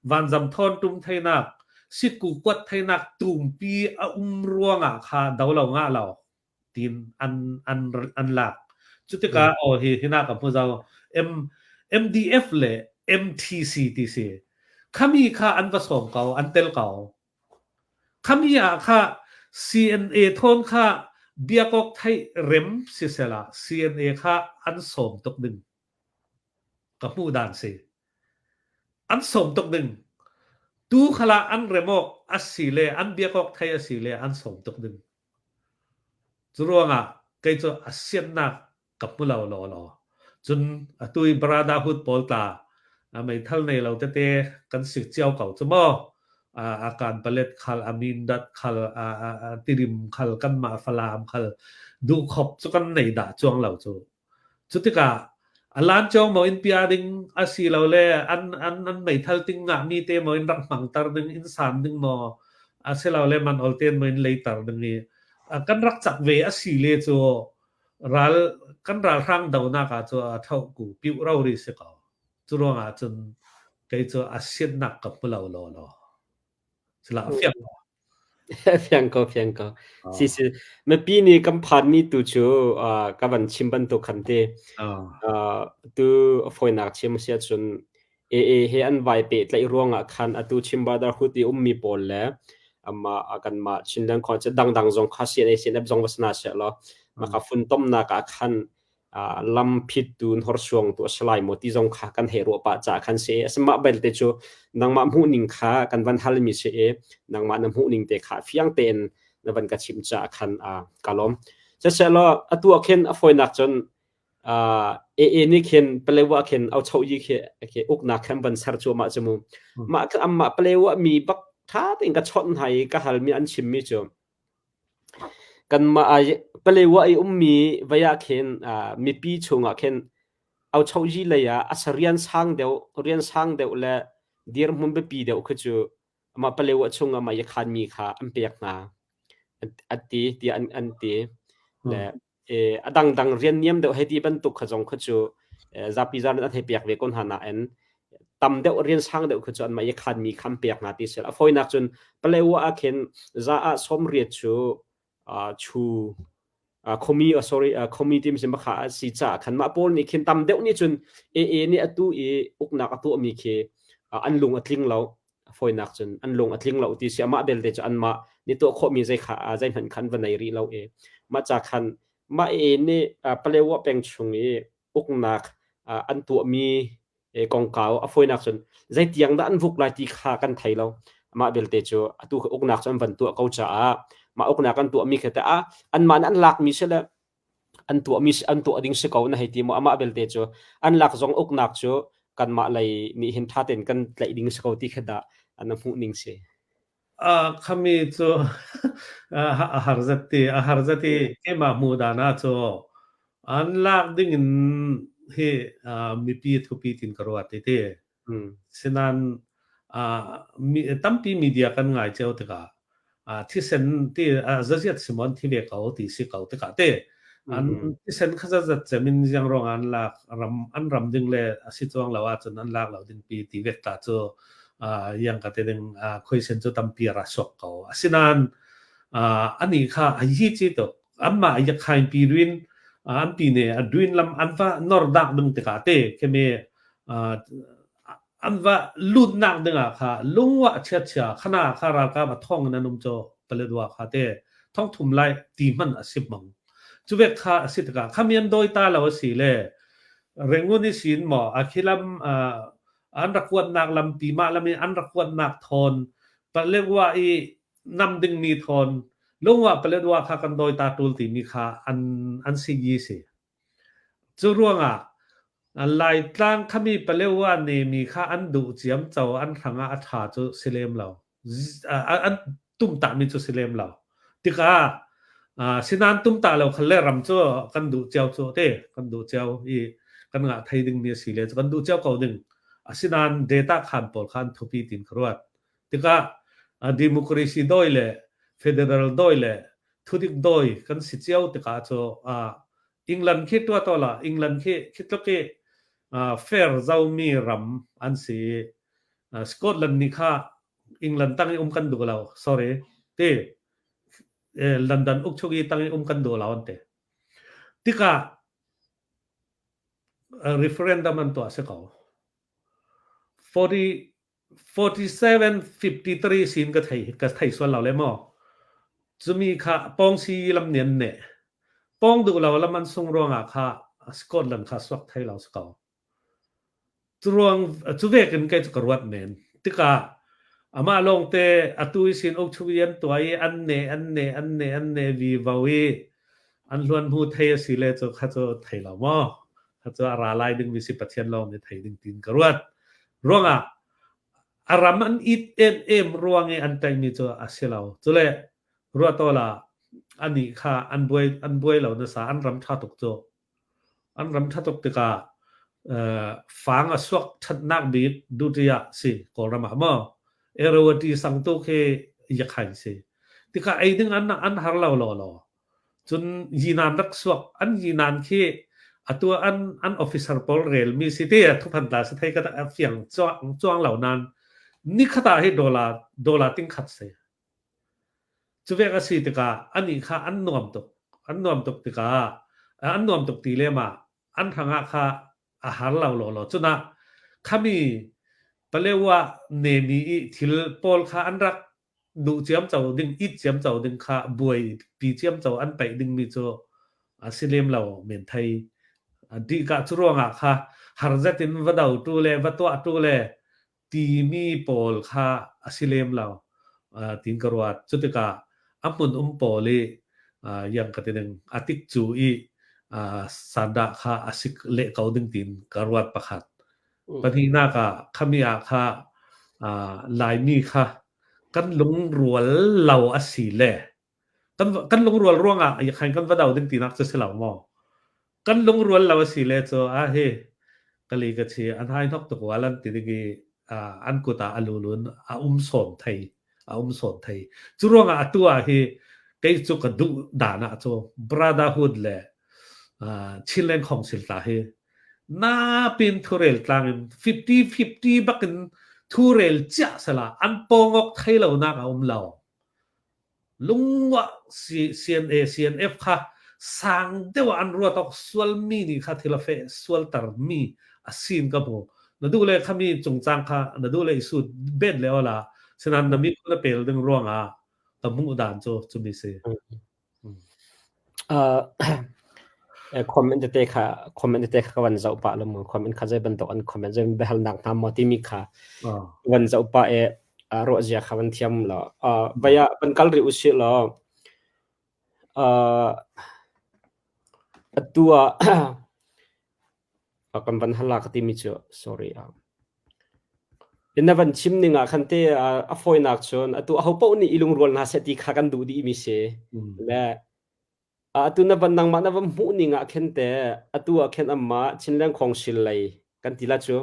vanzam thawn tum theinak sikku kuat theinak tumpi a um ruangah kha do lo nga lo tin an an an lak cu tikah aw hi hina ka hmu zau M MDF le MTC ti si khami kha an va sawm ko an tel ko khami ah kha CNA thawn kha biakok thai rem si sela CNA kha an sawm tuk ding ka hmu dan si an sawm tuk ding tu khala an remok asi le an biakok thai asi le an sawm tuk ding Curuangah kei cu a siannak ka hmu lo lawlaw. Cun atu i brotherhood pawl tla meithal nei lo tete kan si cio ko cu maw. A kan palet khal, a mindat khal, a tirim khal, kanmah Falam khal duhkhop cu kan nei dah cuang lo cu. Cutikah a lancawng maw in pia ding asilole an an an meithal ting ngahmi te maw in rak hmangter ding in san ding maw asilole man ol ten maw in leiter ding i kan rak cak ve asi le cu ral kan ralhrang donak ah cu a tho ku piu ro ri si ko. Cu ruangah cun kei cu a siannak ka hmu lo law law. Sila a fiang ko. Fiang ko, fiang ko. Si si. Mipi nih kan phanmi tu cu uh, ka van chim bantuk khan te. Uh, tu fawinak chim si ahcun AA he an vai pehtlaih ruangah khan atu Chin Brotherhood i ummi pawl le ama kanmah Chinland Council dangdang zong kha CNA CNF zong va sana seh law maka funtomnak ah khan lamphittu hnorsuangtu a si lai maw ti zong kha kan hei ruah pah caah khan si. Asmah belte cu nangmah hmuhning kha kan van halmi si i nangmah na hmuhning te kha fiang tein na van ka chimh caah khan ka lawm. Siselaw atu ah khin a fawinak cun AA nih khin Palewa khin au cho yi khi khi uknak khan van ser cuahmah cu mu. Mah amah Palewa mi bak tha tein ka chawnh hna i ka halmi an chimmi cu Kanmah Palewa i ummi vei ah khin mipi chungah khin auchohzi lei ah a rian sang deuh, rian sang deuh le dirhmun biapi deuh khi cu Amah Palewa chung ah mah yakhan mi kha an pek hna an ti tiah an ti. Le a dangdang rian niam deuh hei ti bantuk kha zong kha cu zapi zaran an hei pek ve ko hna nain tam deuh rian sang deuh kha cu anmah yakhan mi kha an pek hna ti si. A fawinak cun Palewa ah khin za ah 80 cu chu khomi sorry khomi tim si makha a si ca khan mah pawl nih khin tam deuh nih cun AA nih atu i uknak a tuahmi khi an lung a tling lo. Fawinak cun an lung a tling lo ti si. Amah belte cu anmah nih tuah khawhmi zei kha zei hmanh khan va nei rih lo i mah ca khan mah AA nih Palewa peng chung i uknak an tuahmi kongkau a fawinak cun zeitiang dah an vuk lai ti kha kan thei lo. Mah belte cu atu uknak cu an van tuah ko caah mah uknak an tuahmi kha teh anmah nih an lakmi si le an tuahmi an tuah ding si ko na hei ti maw? Amah belte cu an lak zong uknak cu kanmah lei nih hin ṭha tein kan tlaih ding si ko ti kha dah na hmuh ning si? Khami cu a har zat ti a har zat i keimah hmuh dan ah cu an lak ding in hi mipi thupi tin ka ruat ti ti. Sinain tampi media kan ngai cio tikah thisen ti zaziat simon thi ve ko ti si ko tikah te an thisen kha zazat cem in ziang ruang an lak ram an ram ding le a si chuang lo ahcun an lak lo ding pi ti vek ta cu yang ka te ding khoisen cu tampi ra suak ko. Asinain ani kha a hi chi tuk anmah ya khain pi ruin an pi ne a duin lam an va nor dak ding tikah te kheme an va lutnak dingah kha lungwa chiachia khana kha ralkap a thong in an um cho Paletwa kha te thong thum lai ti hman a si mang cu vek kha a si tikah khamian doi ta lo a si le Rangoon i sin maw a khilam an rak kuatnak lampi mah lam in an rak kuatnak thawn Paletwa i nam dingmi thawn lungwa Paletwa kha kan doi ta tul timi kha an an si yi si. Cu ruangah Laitlang khami Palewa nemi kha an duh ciamco an hrangah a ṭha cu si lem lo. An tumtahmi cu si lem lo. Tikah sinain tumtah lo khal le ram cu kan duh cio cu te kan duh cio i kan ngah thei dingmi a si le cu kan duh cio ko ding. Asinain data khan pawl kha an thupi tiin ka ruat. Tikah democracy dawi le federal dawi le thudik dawi kan si cio tikah cu England khi tua to la England khi khi tluk i fair zomi ram an si. Scotland nih kha England tang i um kan duh lo, sorry ti London ukchuk i tang i um kan duh lo an ti. Tikah referendum an tuah si ko. 40 4753 sin ka thei ka thei sual lo le maw? Cumi kha pawngsi lam nih an neh. Pawng duh lo lam an sung ruangah kha Scotland kha suak thei lo si ko. Cu ruang cu vekin kei cu ka ruat men. Tikah amah lawngte atu i sin uk chung i an tuah i an neh an neh an neh an neh vivo i an hluan hmu thei a si le cu kha cu thei lo maw? Kha cu a ra lai dingmi si Pathian lawng nih thei ding tiin ka ruat. Ruangah a ram an it emem ruang i an taihmi cu a si lo. Cule ruah la anih kha an buai an buai lo nasa an ram ṭha tuk cu. An ram ṭha tuk tikah fang a suak ṭhatnak bik duty ah si Kawlram ah maw Irrawaddy sang tu khi yakhain si. Tikah ei ding an an har lo law law. Cun yinan rak suak an yinan khi atu an an officer pawl relmi si te thuphan ta si thei ka fiang chuang lo nan nikhat ah hi dollar dollar ting khat si. Cu vek a si tikah anih kha an nuam tuk. An nuam tuk tikah an nuam tuk ti lem ah an hrangah kha a har lo lawlaw. Cunah khami Palewa nemi i thil pawl kha an rak duh ciamco ding, it ciamco ding kha buaipi ciamco an paih dingmi cu a si lem lo men thei. Dihka cu ruangah kha harzet in va do tu le va tuah tu le timi pawl kha a si lem lo tiin ka ruat. Cu tikah a hmun um pawl i yang ka ti ding a tik cu i sandah kha a sik leh ko ding tiin ka ruat pakhat. Pahnihnak ah khami ah kha Laimi kha kan lungrual lo a si le kan kan lungrual ruangah khan kan va do ding tinak cu si lo maw? Kan lungrual lo a si le cu a hi kali ka chi an hai hnok tuk wal an ti ding i. an kut ah a lulun a um sawn thei a um sawn thei. Cu ruangah atu ah hi kei cu ka duh dan ah cu Brotherhood le Chinland Council tla hi napin thurel tlang in 50-50 bakin thurel ciah sala an pawngok thei lo nak a um lo. Lungwah CNA CNF kha sang deuh ah an ruat awk sualmi nih kha thil a feh sualtermi a sin ka hmu. Na duh le khami cungcang kha na duh le i sut bet le ola sinan na mi na pel ding ruangah ka hmuh dan cu cumi si. Comment tete kha comment tete kha ka van zoh pah lo mu comment kha zei bantuk an comment zei biahalnak hna maw timi kha van zoh pah i ruah zia kha van thiam law vai ah van kal rih usih law atu ah kan van hal la ka timi cu sorry na van chim ning ah khan te a fawinak cun atu aho paoh nih i lungrual hna seh ti kha kan duh dih mi si le Atu na van nangmah na van hmuh ning ah khin teh atu ah khin amah Chinland Council lei kan ti la cu.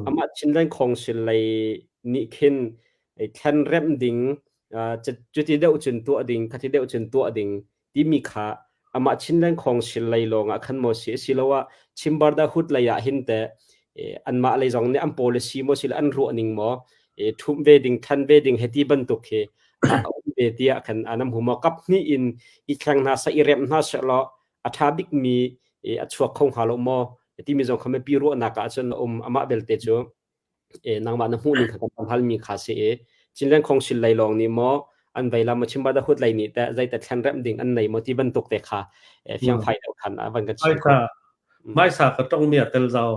Amah Chinland Council lei nih khin thlen remh ding cuti deuh cun tuah ding khati deuh cun tuah ding timi kha amah Chinland Council lei lawng ah khan maw si asiloah Chin Brotherhood lei ah hin teh anmah lei zong nih an policy maw sile an ruah ning maw ṭhumh ve ding thlen ve ding heti bantuk hi a um ve tiah khan an hmu maw kap hnih in i thleng hna seh i remh hna seh law a ṭha bikmi a chuak kho hnga lo maw timi zong kha mipi ruahnak ah cun a um amah belte cu nangmah na hmuh ning kha kan halmi kha si i Chinland Council lei lawng nih maw an vei lam Chin Brotherhood lei nih teh zeite thlen remh ding an nei maw ti bantuk te kha fiangfai deuh khan a van kan chim kho. Maisa ka tong mi a tel zau.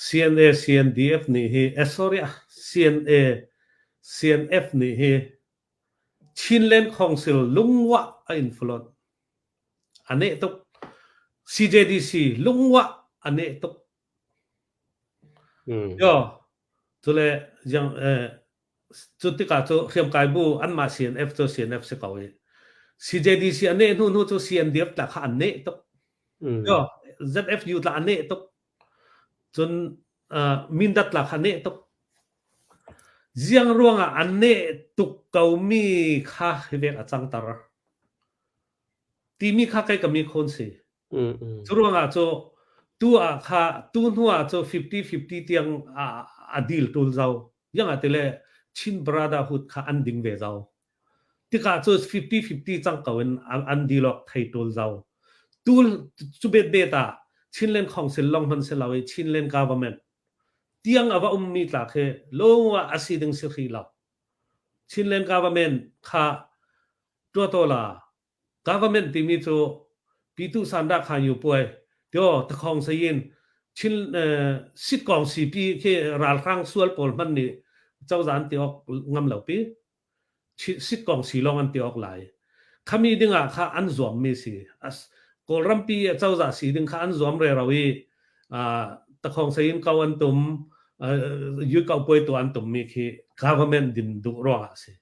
CNA CNDF nih hi eh sorry CNA CNF nih hi Chinland Council lungwah a influence a neh tuk CJDC lungwah a neh tuk yo cule yang eh cu tikah cu hriamkai bu anmah CNF cu CNF si ko i CJDC a neh hnu hnu cu CNDF tla kha an neh tuk yo ZFU tla an neh tuk cun Mindat tla kha neh tuk ziang ruangah an neh tuk ko mi kha hi vek a cangter timi kha kai ka mi khon si Cu ruangah cu tu ah kha tu hnu ah cu 50-50 tiang a deal tul zau. Yang ah tile Chin Brotherhood kha an ding ve zau. Tikah cu 50-50 cang ko in an deal awk thei tul zau. Tu cu bet bet ah Chinland Council long hman si lo i Chinland government tiang a va ummi tla khi lung ah a si ding si hri lo. Chinland government kha tuatola Government timi cu Pitu Sandah Khan Yu Puai tio Takhong Sayin Chin Sitkong sipi khi ralhrang sual pawl hman nih cozah an ti awk ngam lo pi Sitkong si lawng an ti awk lai khami dingah kha an zuam mi si Kawlrampi cozah si ding kha an zuam rero i Takhong Sayin ko an tum Yu Kau Puai tu an tum mi khi government din duh ruangah a si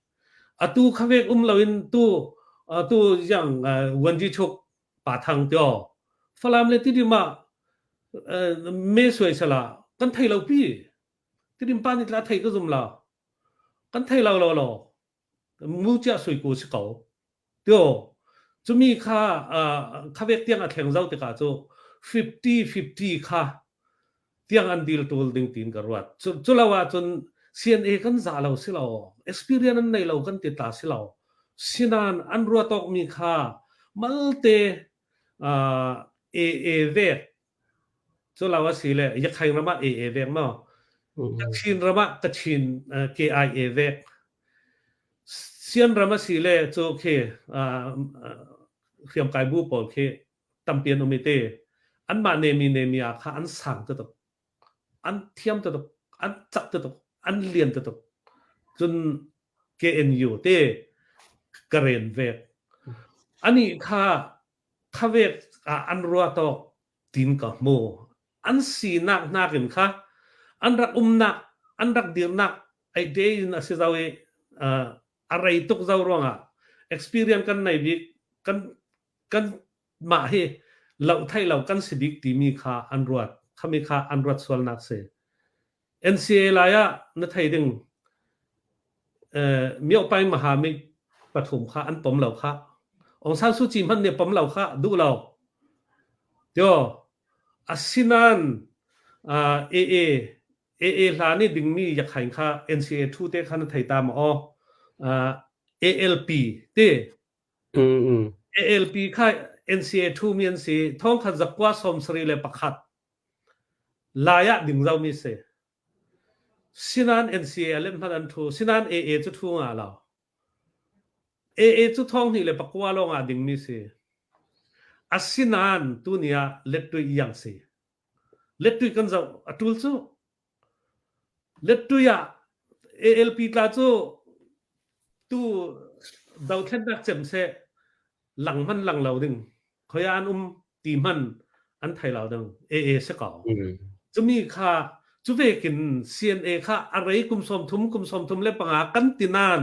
Atu kha vek um loin tu tu yang Wanji Chuk Pa Thang tio Falam le Tidim ah me suai sala kan thei lo pi Tidim pa nih tla thei ka zum lo kan thei lo lo lo mu chia sui ku si ko Tio, cumi kha kha vek tiang a thleng zau tikah cu 50-50 kha tiang an dil tul ding tiin ka ruat. Cu lo ahcun CNA kan za lo si lo, experience an nei lo kan ti ta si lo. Sinan an ruat awkmi kha malte AA vek cu lo a si le Yakhaing ram ah AA vek maw? Kachin ram ah Kachin KIA vek. Sian ram a si le cu khi hriamkai bu pawl khi tampi an um i te anmah nemi nemi ah kha an sang tuk an thiam tuk an cak tuk an lian tuk cun KNU te ka ren vek ani kha khavek ah an rua tawk tin ka hmu an sinak nakin kha an rak umnak an rak dirnak ai te in a si zau i a rei tuk zau ruangah experience kan nei bik kan kan mah hi loh thai lo kan si bik timi kha an ruat khami kha an ruat sualnak si. NCA lai ah na thei ding Miopai Mahami pathum kha an pom lo kha. Aung San Suu Kyi hmanh nih pom lo kha duh lo. Tio asinan AA AA hla nih dingmi yakhain kha NCA thu te kha na thei ta ma aw ALP te ALP kha NCA thu mi an si thong khat zakwa som sari le pakhat lai ah ding zo mi si sinan NCA lem hman an thu sinan AA cu thu nga lo AA cu thong hnih le pakua lawng ah ding mi si asinan tu ni ah lettui yang si Lettui kan zoh a ṭul cu. Lettui ah ALP tla cu tu dothlennak cem seh lang hman lang lo ding khoi ah an um ti hman an thei lo ding AA si ko. Cumi kha cu vekin CNA kha a rei kum 30 kum 35 kan ti nain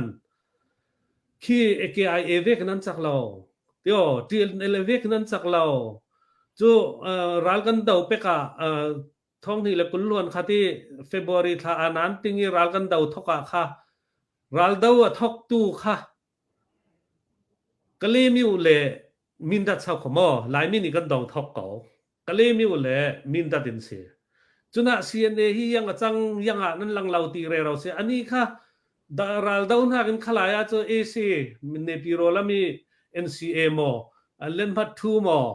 Khi AKIA vek in an cak lo. Tio, TNLA vek in an cak lo. Cu ral kan do pek ah thonghnih le kulluan kha ti February thla anan ting i ral kan do thok ah kha ral do a thok tu kha Kalemiu le Mindat sau kho maw Laimi nih kan dong thok ko. Kalemiu le Mindat in si. Cunah CNA hi yang a cang yang ah nan lang lo ti re ro si. Ani kha da ral do hnak in khalai ah cu AC Nepiro lami NCA maw Lenhmat thu maw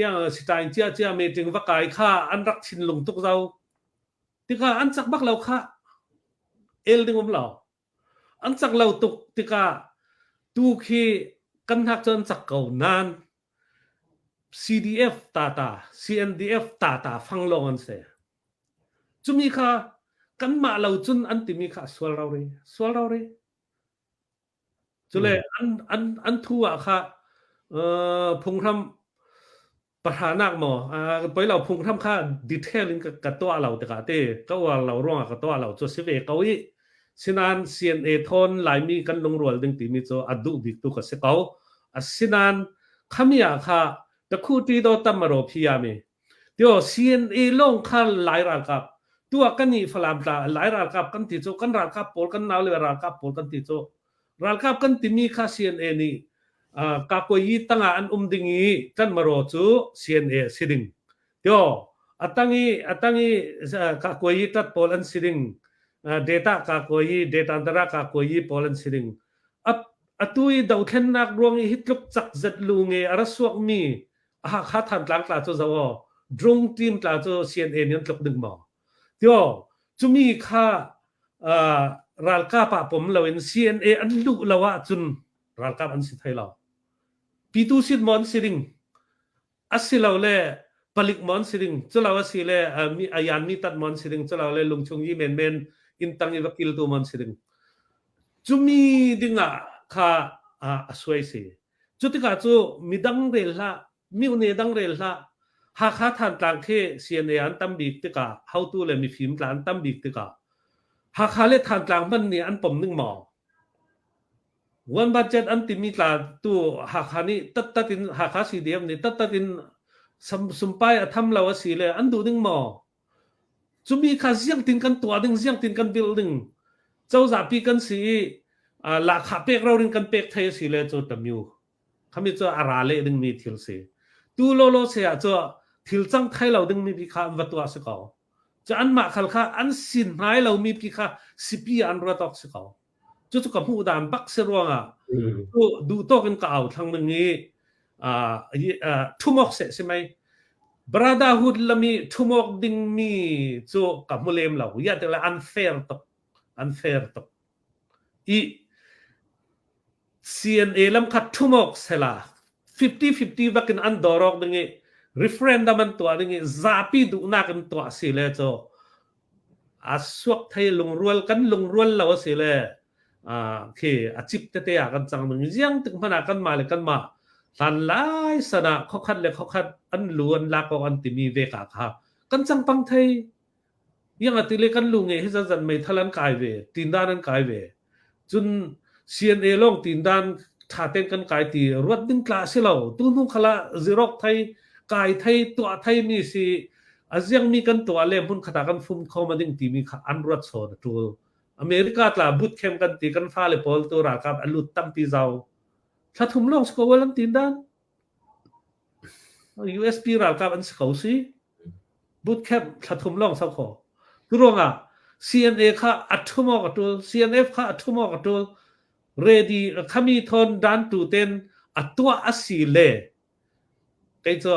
yang sitain cia cia meeting va kai kha an rak thinlung tuk zau. Tikah an cak bak lo kha el ding um lo. An cak lo tuk tikah tu khi kan hnak cu an cak ko nain CDF tata, CNDF tata fang lawng an si. Cumi kha kanmah lo cun an timi kha a sual rori, sual rori. Cule an an an thu ah kha phunghram pahranak maw poi lo phunghram kha detail in ka tuah lo tikah te ka uar lo ruangah ka tuah lo cu si ve ko i sinan CNA thawn Laimi kan lungrual ding timi cu a duh bik tu ka si ko asinan khami ah kha takhu ti do tam ro phiya mi tio CNA lawng kha Lai ralkap tua kan i Falam tla Lai ralkap kan ti cu kan ralkap pawl kan nau le ralkap pawl kan ti cu Ralkap kan timi kha CNA nih kakuayi tangah an um ding i kan maraw cu CNA a si ding. Tio atang i atang i kakuayi tat pawl an si ding. Data kakuayi data kakuayi pawl an si ding. Atu i dothlennak ruang i hi tluk cak zet lu nge a ra suak mi Hakha Thantlang tla cu zo aw drung team tla cu CNA nih an tluk ding maw? Tio cumi kha ralkap ah pom loin CNA an luh lo ahcun ralkap an si thai lo. Pitu sit maw an si ding? Asilole palik maw an si ding? Culo asi le ayan mi tat maw an si ding? Culo le lungchung yi menmen inn tang i va kiltu maw an si ding? Cumi dingah kha a suai si. Cutikah cu midang rel hlah, mihne dang rel hlah. Hakha Thantlang khi CNA an tam bik tikah, hotu le mifim tla an tam bik tikah, Hakha le Thantlang hmanh nih an pom ning maw? One budget an timi tla tu Hakha nih tattat in Hakha CDF nih tattat in sumpai a tham lo a si le an duh ding maw? Cumi kha ziangtin kan tuah ding, ziangtin kan bilh ding, cozah pi kan si i lahkhah pek rorin kan pek thei a si le cu tamyu. Khami cu a ra leh dingmi thil si. Tu lawlaw se ah cu thil cang thai lo dingmi pi kha an va tuah si ko. Cu anmah khal kha an sin hnai lomi pi kha sipi ah an ruat awk si ko. Cucu ka hmuh dan bak si ruangah cu duh tawk in ka au thlang ding i thumok seh si mei. Brotherhood lami thumok dingmi cu ka hmu lem lo. Ya te le unfair tuk. Unfair tuk. I CNA lam kha thumok sela 50-50 vakin an dorok ding i referendum an tuah ding i zapi duhnak in tuah si le cu a suak thei lungrual kan lungrual lo a si le khi a cip tete ah kan cang ding ziang tik hmanh ah kanmah le kanmah hlan lai san ah khokhat le khokhat an lu an lak awk an timi ve ka kha kan cang pang thei Iang ati le kan lu nge hi zan meithal an kai ve tindan an kai ve cun CNA lawng tindan tha ten kan kai ti ruat ding tla si lo tu hnu khala zirok thai kai thai tuah thai mi si. A ziangmi kan tuah le hmun khat ah kan fum kho ma ding timi kha an ruat sawn a ṭul. America tla boot camp kan ti kan fale pawl tu ralkap a lut tampi zau. Thla thum lawng si ko an tin dan. USP ralkap an si ko si. Boot camp thla thum lawng sau kho. Tu ruangah CNA kha a thum awk a ṭul, CNF kha a thum awk a ṭul. Ready khami thon dan tu ten a tuah a si le kei cu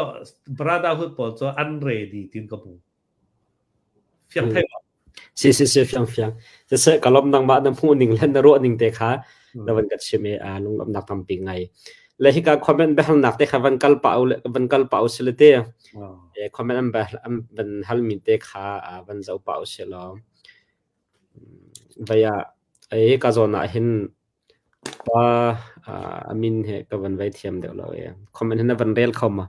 brotherhood pawl cu an ready tin ka hmu. Fiang thei ma? Si si si fiang fiang. Siseh ka lawm nangmah na hmuh ning le na ruah ning te kha na van ka chim i lunglawmhnak tampi ngai. Le hika comment biahalnak te kha van kal pa van kal pa usih le te comment an an van hal mi te kha van zoh pa usih law. Vai ah ei ka zawn ah hin pa a min he ka van vai thiam deuh lo e. Comment hi na van rel kho ma?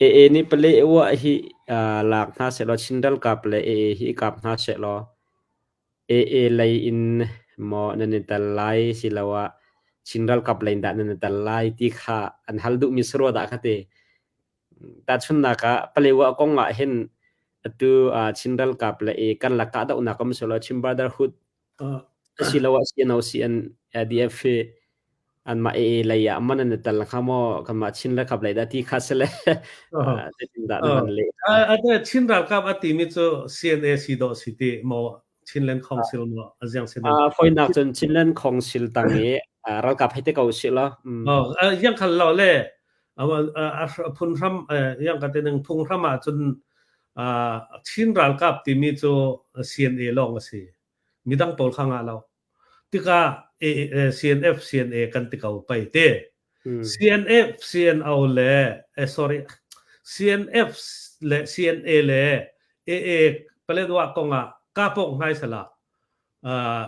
AA nih pale uah hi lak hna sehlaw Chin ralkap le AA hi i kap hna sehlaw AA lei in maw nan i tel lai siloah Chin ralkap lei in dah nan i tel lai ti kha an hal duhmi si rua dah ka ti. Tahchunhnak ah Palewa kong ah hin atu Chin ralkap le AA kan lakah dohnak um sehlaw Chin Brotherhood Asiloah CNO CNDF hi anmah AA lei ah man an i tel hnga maw? Kanmah Chin ralkap lei dah ti kha si le zeitindah na van leh? Chin ralkap a timi cu CNA si dawh si ti maw Chinland Council maw a ziang si ding? Fawinak cun Chinland Council tang i ralkap hei te ko usih law. Yang khal lo le phunhram yang ka te ning phunghram ah cun Chin ralkap timi cu CNA lawng a si. Midang pawl kha ngah lo. Tikah CNF CNA kan ti ko pei te. CNF CNO le eh, sorry CNF le CNA le AA Paletwa kongah kapok ngai sala uh,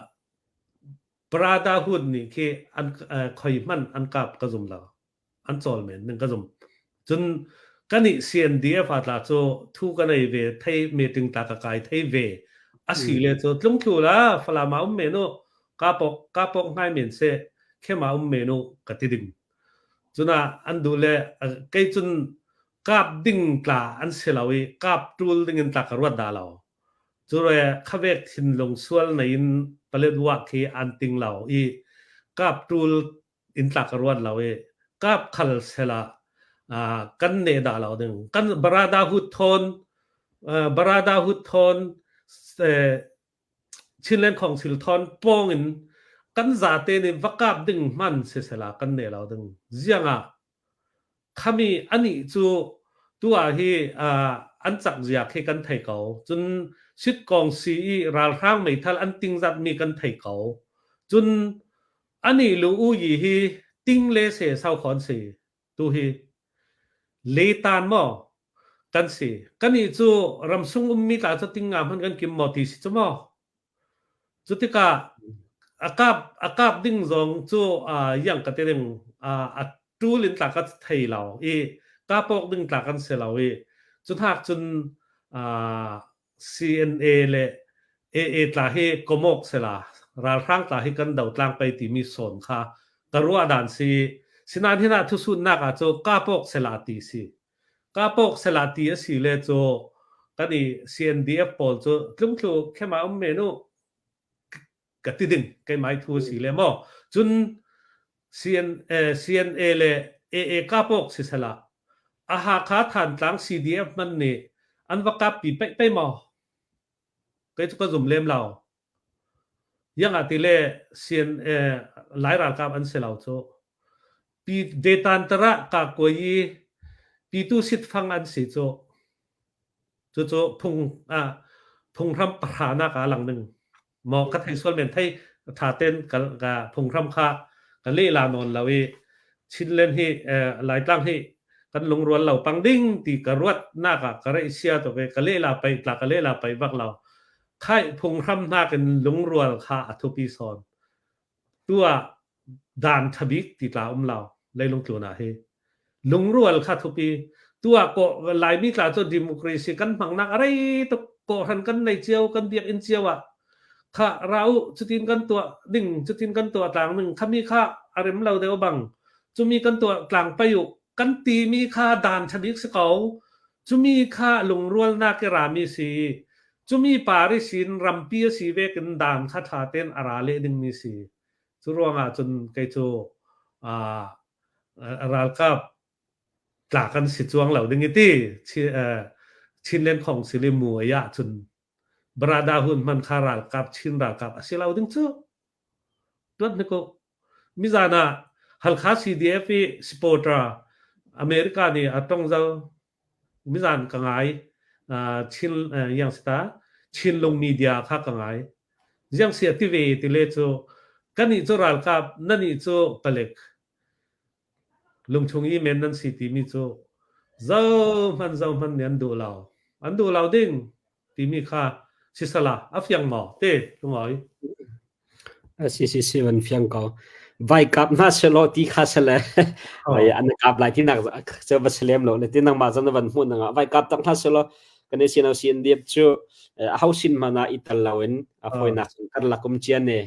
Brotherhood nih khi an khoi hman an kap ka zum lo. An cawl men ning ka zum. Cun kanih CNDF a tla cu thu ka nei ve thei meeting ta ka kai thei ve asi le cu tlungthlu la Falam ah um men u ka pok ka pok ngai men se khema um men u ka ti ding. Cuna an du le kei cun kap ding tla an si lo i kap tul ding in tla ka ruat da lo. Cure khavek thinlung sual nei in Paletwa khi an ting lo i kap tul in tla ka ruat lo i kap khal sela kan ne dah lo ding kan barada hut thon barada hut thon Chinland Council thon pong in kan zate nih va kap ding hman si sela kan ne lo ding zianga Khami anih cu tu ah hi an cak zia khi kan thei ko. Cun sitkawng si i ralhrang meithal an ting zatmi kan thei ko. Cun anih lu u yi hi ting le se sau khon si. Tu hi letan maw kan si. Kanih cu ramsung ummi tla cu ting nga hman kan kim maw ti si cu maw. Cutikah a kap a kap ding zong cu iang ka ti ding a ṭul in tla ka thei lo i kapawk ding tla kan si lo i cu hnak cun CNA le AA tla hi komawk sela ralhrang tla hi kan do tlang pei timi sawn kha ka ruah dan si sinain hin ah thusunnak ah cu kapawk sela ti si Kapawk sela ti a si le cu kan i CNDF pawl cu tlungthlu khema um men u ka ti ding keimai thu a si le maw cun CN, eh, CNA le AA kapawk si sela a Hakha Thantlang CDF man nih an va kap pi pei pei maw kei cu ka zum lem lo Iang ah ti le CN Lai ralkap an si lo cu. Pi detan tara ka kuai i pitu sitfang an si cu. Cucu phung ah phunghram pahranak ah lang ning. Maw ka thei sual men thei tha ten ka ka phunghram kha ka leh la nawn lo i Chinland hi Laitlang hi kan lungrual lo pang ding ti ka ruat nak ah ka reih sia to ke ka leh la pai tla ka leh la pai vak lo. Khaih phunghram nakin lungrual kha a thupi sawn. Tu ah dan ṭhabik ti tla um lo leilung tlun ah hi. Lungrual kha thupi. Tu ah ko Laimi tla cu democracy kan hmangnak a rei tuk kawhhran kan nei cio kan biakinn cio ah kha ra u cutin kan tuah ding cutin kan tuah tlang ning khami kha a rem lo deuh bang cumi kan tuah tlang pai u kan timi kha dan ṭhabik si ko. Cumi kha lungrualnak i rami si i cumi pari sin rampi a si vekin dan kha ṭha tein a ra leh dingmi si. Cu ruangah cun kei cu ralkap tla kan si cuang lo ding i ti Chinland Council i mu ai ahcun Brother hun hman kha ralkap Chin ralkap a si lo ding cu. Tuat hnik u. Mizan ah Halkha CDF i supporter America nih a tong zo. Mizan ka ngai. Chin yang sita Chinlung media kha ka ngai. Ziang sia ti ve ti le cu kanih cu ralkap nani cu palek lungchung i men nan si timi cu zohman zohman nih an duh lo. An duh lo ding timi kha sisala a fiang maw te lungoi. Si si si van fiang ko. Vai kap hna selaw ti kha sele vai an kap lai ti nak che va selem lo le ti nang ma zan van hmu nanga vai kap tak hna selaw kan si no sin diep chu a hau sin mana i tal lo in a foi nak kar lakum chian ne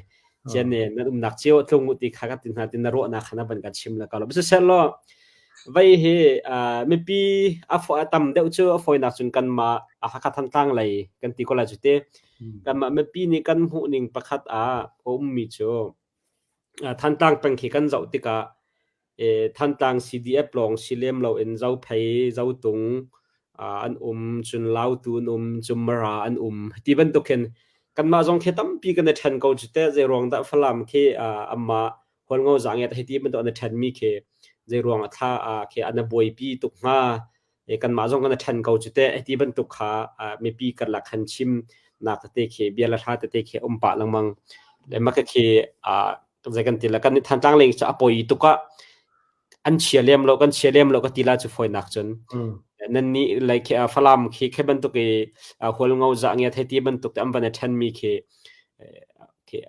chian ne nan um nak chiu tlung ti kha ka tin hna tin na ro na khana ban ka chim la ka lo sel lo vai hi mipi a fo tam deuh chu a foi nak chun kan ma a hakha than tlang lei kan ti ko la chu te kan mah mipi nih kan hmuh ning pakhat ah a ummi cu Thantlang peng khi kan zoh tikah Thantlang CDF lawng si lem loin Zophei, Zotung an um, cun Lautu an um, cun Mara an um. Ti bantuk hin kanmah zong khi tampi kan i ṭhen ko cu teh. Zeiruang dah Falam khi amah Hualngo zaangiat hei ti bantuk an i ṭhenmi khi zeiruang a thla khi an i buaipi tuk hnga? Kanmah zong kan i ṭhen ko cu teh. Hiti bantuk kha mipi karlak khan chim nak tete khi bia le hla tete khi um pah lengmang. Le mah khi zei kan ti la kan Thantlang lei cu a poi tuk ah an chia lem lo kan chia lem lo ka ti la cu fawinak cun nan nih like Falam khi khi bantuk i Hualngo zaangiat hei ti bantuk te an van i ṭhen mi khi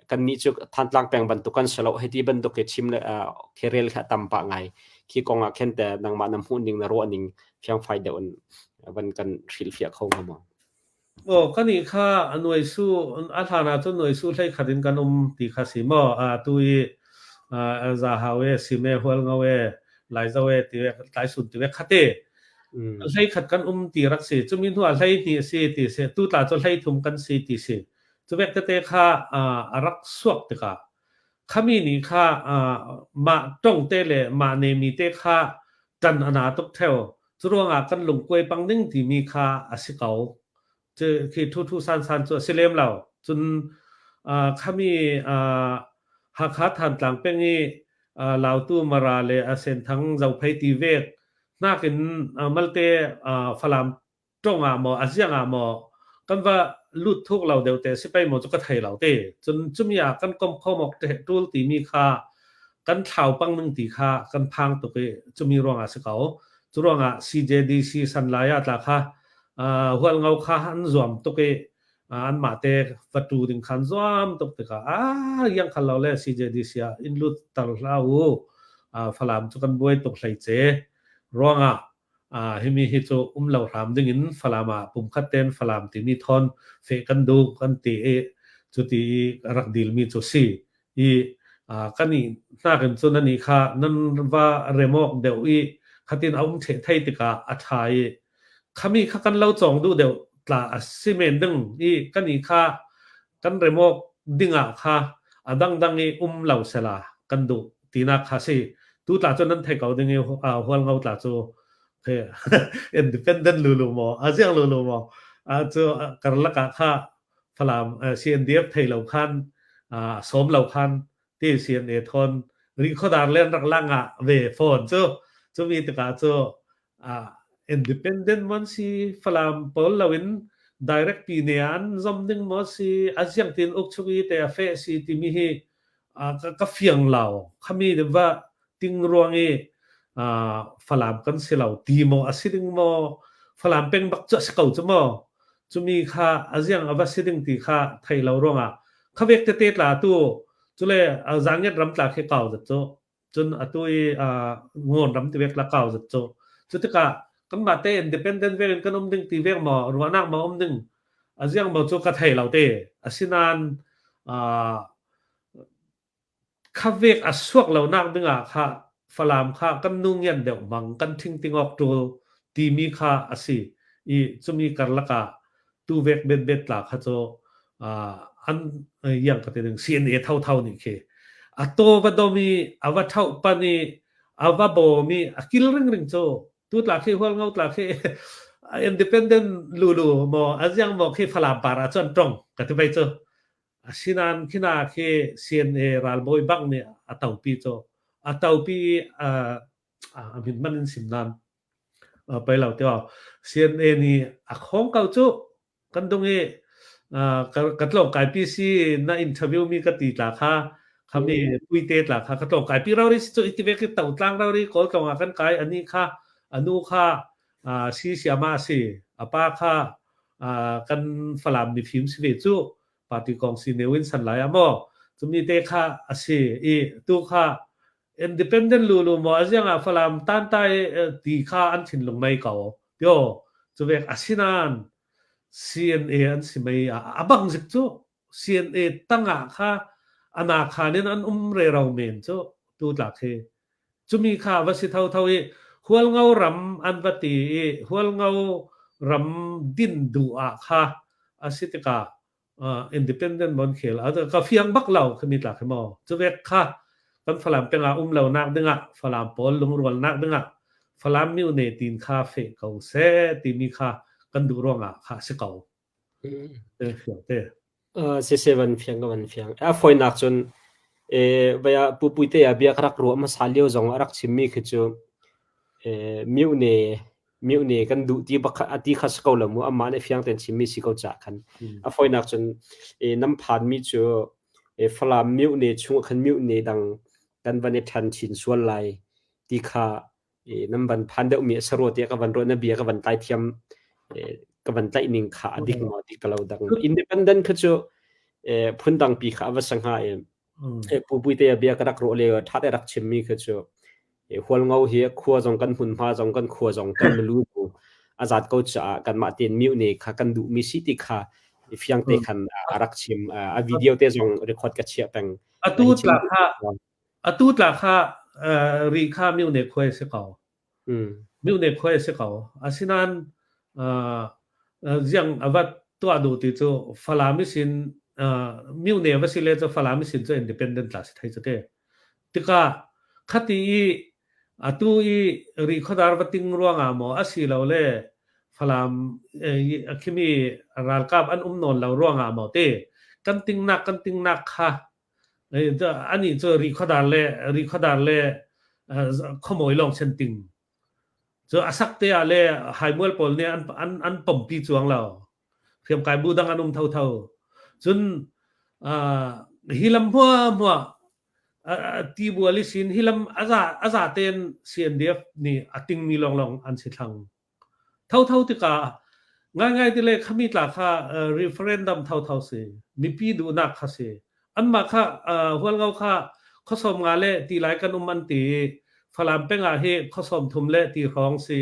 kan nih cu Thantlang peng bantuk kan si lo hei ti bantuk khi chim le khi rel kha tam pah ngai khi kong ah khin te nangmah na hmuh ning na ruah ning fiangfai deuh in van kan hrilhfiah kho hnga maw? Aw kanih kha nuai su a hlan ah cun nuai su hlei khat in kan um ti kha si maw? Atu i Zahau e Sime Hualngo e Laizo e ti Tlaisun ti ve khate hlei khat kan um ti rak si cumi hnu ah hlei hnih si ti si tu tla cu hlei thum kan si ti si Cu vek tete kha a rak suak tikah khami nih kha mah tong te le mah nemi te kha ṭan a na tuk ṭheo. Cu ruangah kan lungkuai pang ding timi kha a si ko. Cu khi thu thu san san cu a si lem lo. Cun khami Hakha Thantlang peng i Lautu Mara le a Senthang Zophei ti vek nakin malte Falam ṭong ah maw a ziang ah maw kan va lut thuk lo deuh te si pei maw cu ka thei lo te. Cun cumi ah kan kom khom awk ṭul timi kha kan thlau pang ning ti kha kan phang tuk i cumi ruangah si ko. Cu ruangah CJDC Sanlai ah tla kha Hualngo kha an zuam tuk i anmah te va tu ding khan zuam tuk tikah a yang khal lo le CJDC ah in lut tar hlah u. Falam cu kan buai tuk hlei ce ruangah Himi hi cu um lo hram dingin Falam ah pumkhat tein Falam timi thawn feh kan duh kan ti i cuti i rak dilmi cu si. I kan i hnakin cun anih kha nan va remawk deuh i khatin a um ṭheh thei tikah a ṭha i khami kha kan lo cawng duh deuh tla a si men ding i kan i kha kan remawk dingah kha a dangdang i um lo sela kan duh tinak kha si. Tu tla cu nan thei ko ding i Hualngo tla cu independent lulu maw a ziang lulu maw cu karlak ah kha Falam CNDF thei lo khan sawm lo khan ti CNA thon Rikhodar len rak lang ah ve phone cu cumi tikah cu independent mon si Falam pawl loin direct pi ne an zom ding maw si a ziang tin uk chuk i te a fe si timi hi ka fiang lo khami de va ting ruang i Falam kan si lo ti maw a si ding maw Falam peng bak cu a si ko cu maw cumi kha a ziang a va si ding ti kha thei lo ruangah khavek tete tla tu cule zanget ram tla khi kau zat cu cun atu i ngawn ram ti vek la kau zat cu cu tikah kanmah te independent vek in kan um ding ti vek maw ruahnak maw um ding a ziang maw cu ka thei lo te asinain khavek a suak lo nak ding ah kha Falam kha kan nu ngian deuh mang kan thing tingok tul timi kha a si. I cumi karlak ah tuvek betbet tla kha cu an iang ka ti ding CNA thotho nih khi a taw va dom i a va ṭhoh pan i a va bawm i a kil ringring cu tu tla khi Hualngo tla khi independent lulu maw a ziang maw khi Falam par ah cun tong ka ti bai cu. Asinain khina khi CNA ralbawi bak nih a topi cu a topi a min man in sim nan pei lo tiaw CNA nih a khong ko cu kan dung i ka tlawng kai pi si na interview mi ka ti tla kha khami puite tla kha ka tlawng kai pi rori cu iti ve ki to tlang rori kawl tlawng ah kan kai ani kha anu kha si siama si apa kha kan Falam mifim si ve cu party kong si neu in san lai a maw cumi te kha a si i tu kha independent lulu maw aziang ah Falam tantai ti kha an thinlung mei ko tio cuvek asinan CNA an si mei a bang zik cu CNA tangah kha ana khan in an um re ro men cu tu tla khi cumi kha va si tho tho i Hualngo ram an va ti i Hualngo ram din duh ah kha a si tikah independent mon khel a ka fiang bak lo khimi tla khi maw cuvek kha kan Falam peng ah um lo nak dingah Falam pawl lungrual nak dingah Falam myone tin kha fe ko seh timi kha kan duh ruangah kha si ko. Fiang te. Siseh van fiang ka van fiang. A fawinak cun vaya pupuite ah bia ka rak ruah hmasa lio zong a rak chimmi khi cu myone myone kan duh ti bak a ti kha si ko lo mu amah nih fiang tein chimmi si ko caah khan a fawinak cun nam phanmi cu Falam myone chung ah khan myone dang kan van i ṭhen chin sual lai ti kha nan van phan deuhmi a si rua tiah ka van ruah na bia ka van tlai thiam ka van tlaih ning kha a dik maw dik lo dang independent kha cu phundang pi kha a va sa hnga i pupui te bia ka rak ruah lio ṭha te rak chimmi kha cu Hualngo hi khua zong kan hmunhma zong kan khua zong kan milu a zat ko caah kanmah tein myone kha kan duhmi si ti kha fiang te khan a rak chim a video te zong record ka chiah peng. Atu tla kha Atu tla kha ri kha myone khuai si ko. Myone khuai si ko. Asinain ziang a va tuah duh ti cu Falam sin myone va si le cu Falam sin cu independent tla si thei cu te. Tikah khati i atu i ri khuadar va ting ruangah maw asi lo le Falam a khimi ralkap an um nawn lo ruangah maw te kan tingnak kan tingnak kha Anih cu Rikhuadar le khuamawi lawng sen ting. Cu a sak te ah le haimual pawl nih an pompi cuang lo. Hriamkai bu dang an um thotho. Cun hi lam hmuahhmuah tibual i sin hi lam a za tein CNDF nih a tingmi lawnglawng an si thlang. Thotho tikah ngaingai ti le khami tla kha referendum thotho si. Mipi duhnak kha si. Anmah kha Hualngo kha khuasawm nga le ti lai kan um an ti i Falam peng ah hi khuasawm thum le ti hrawng si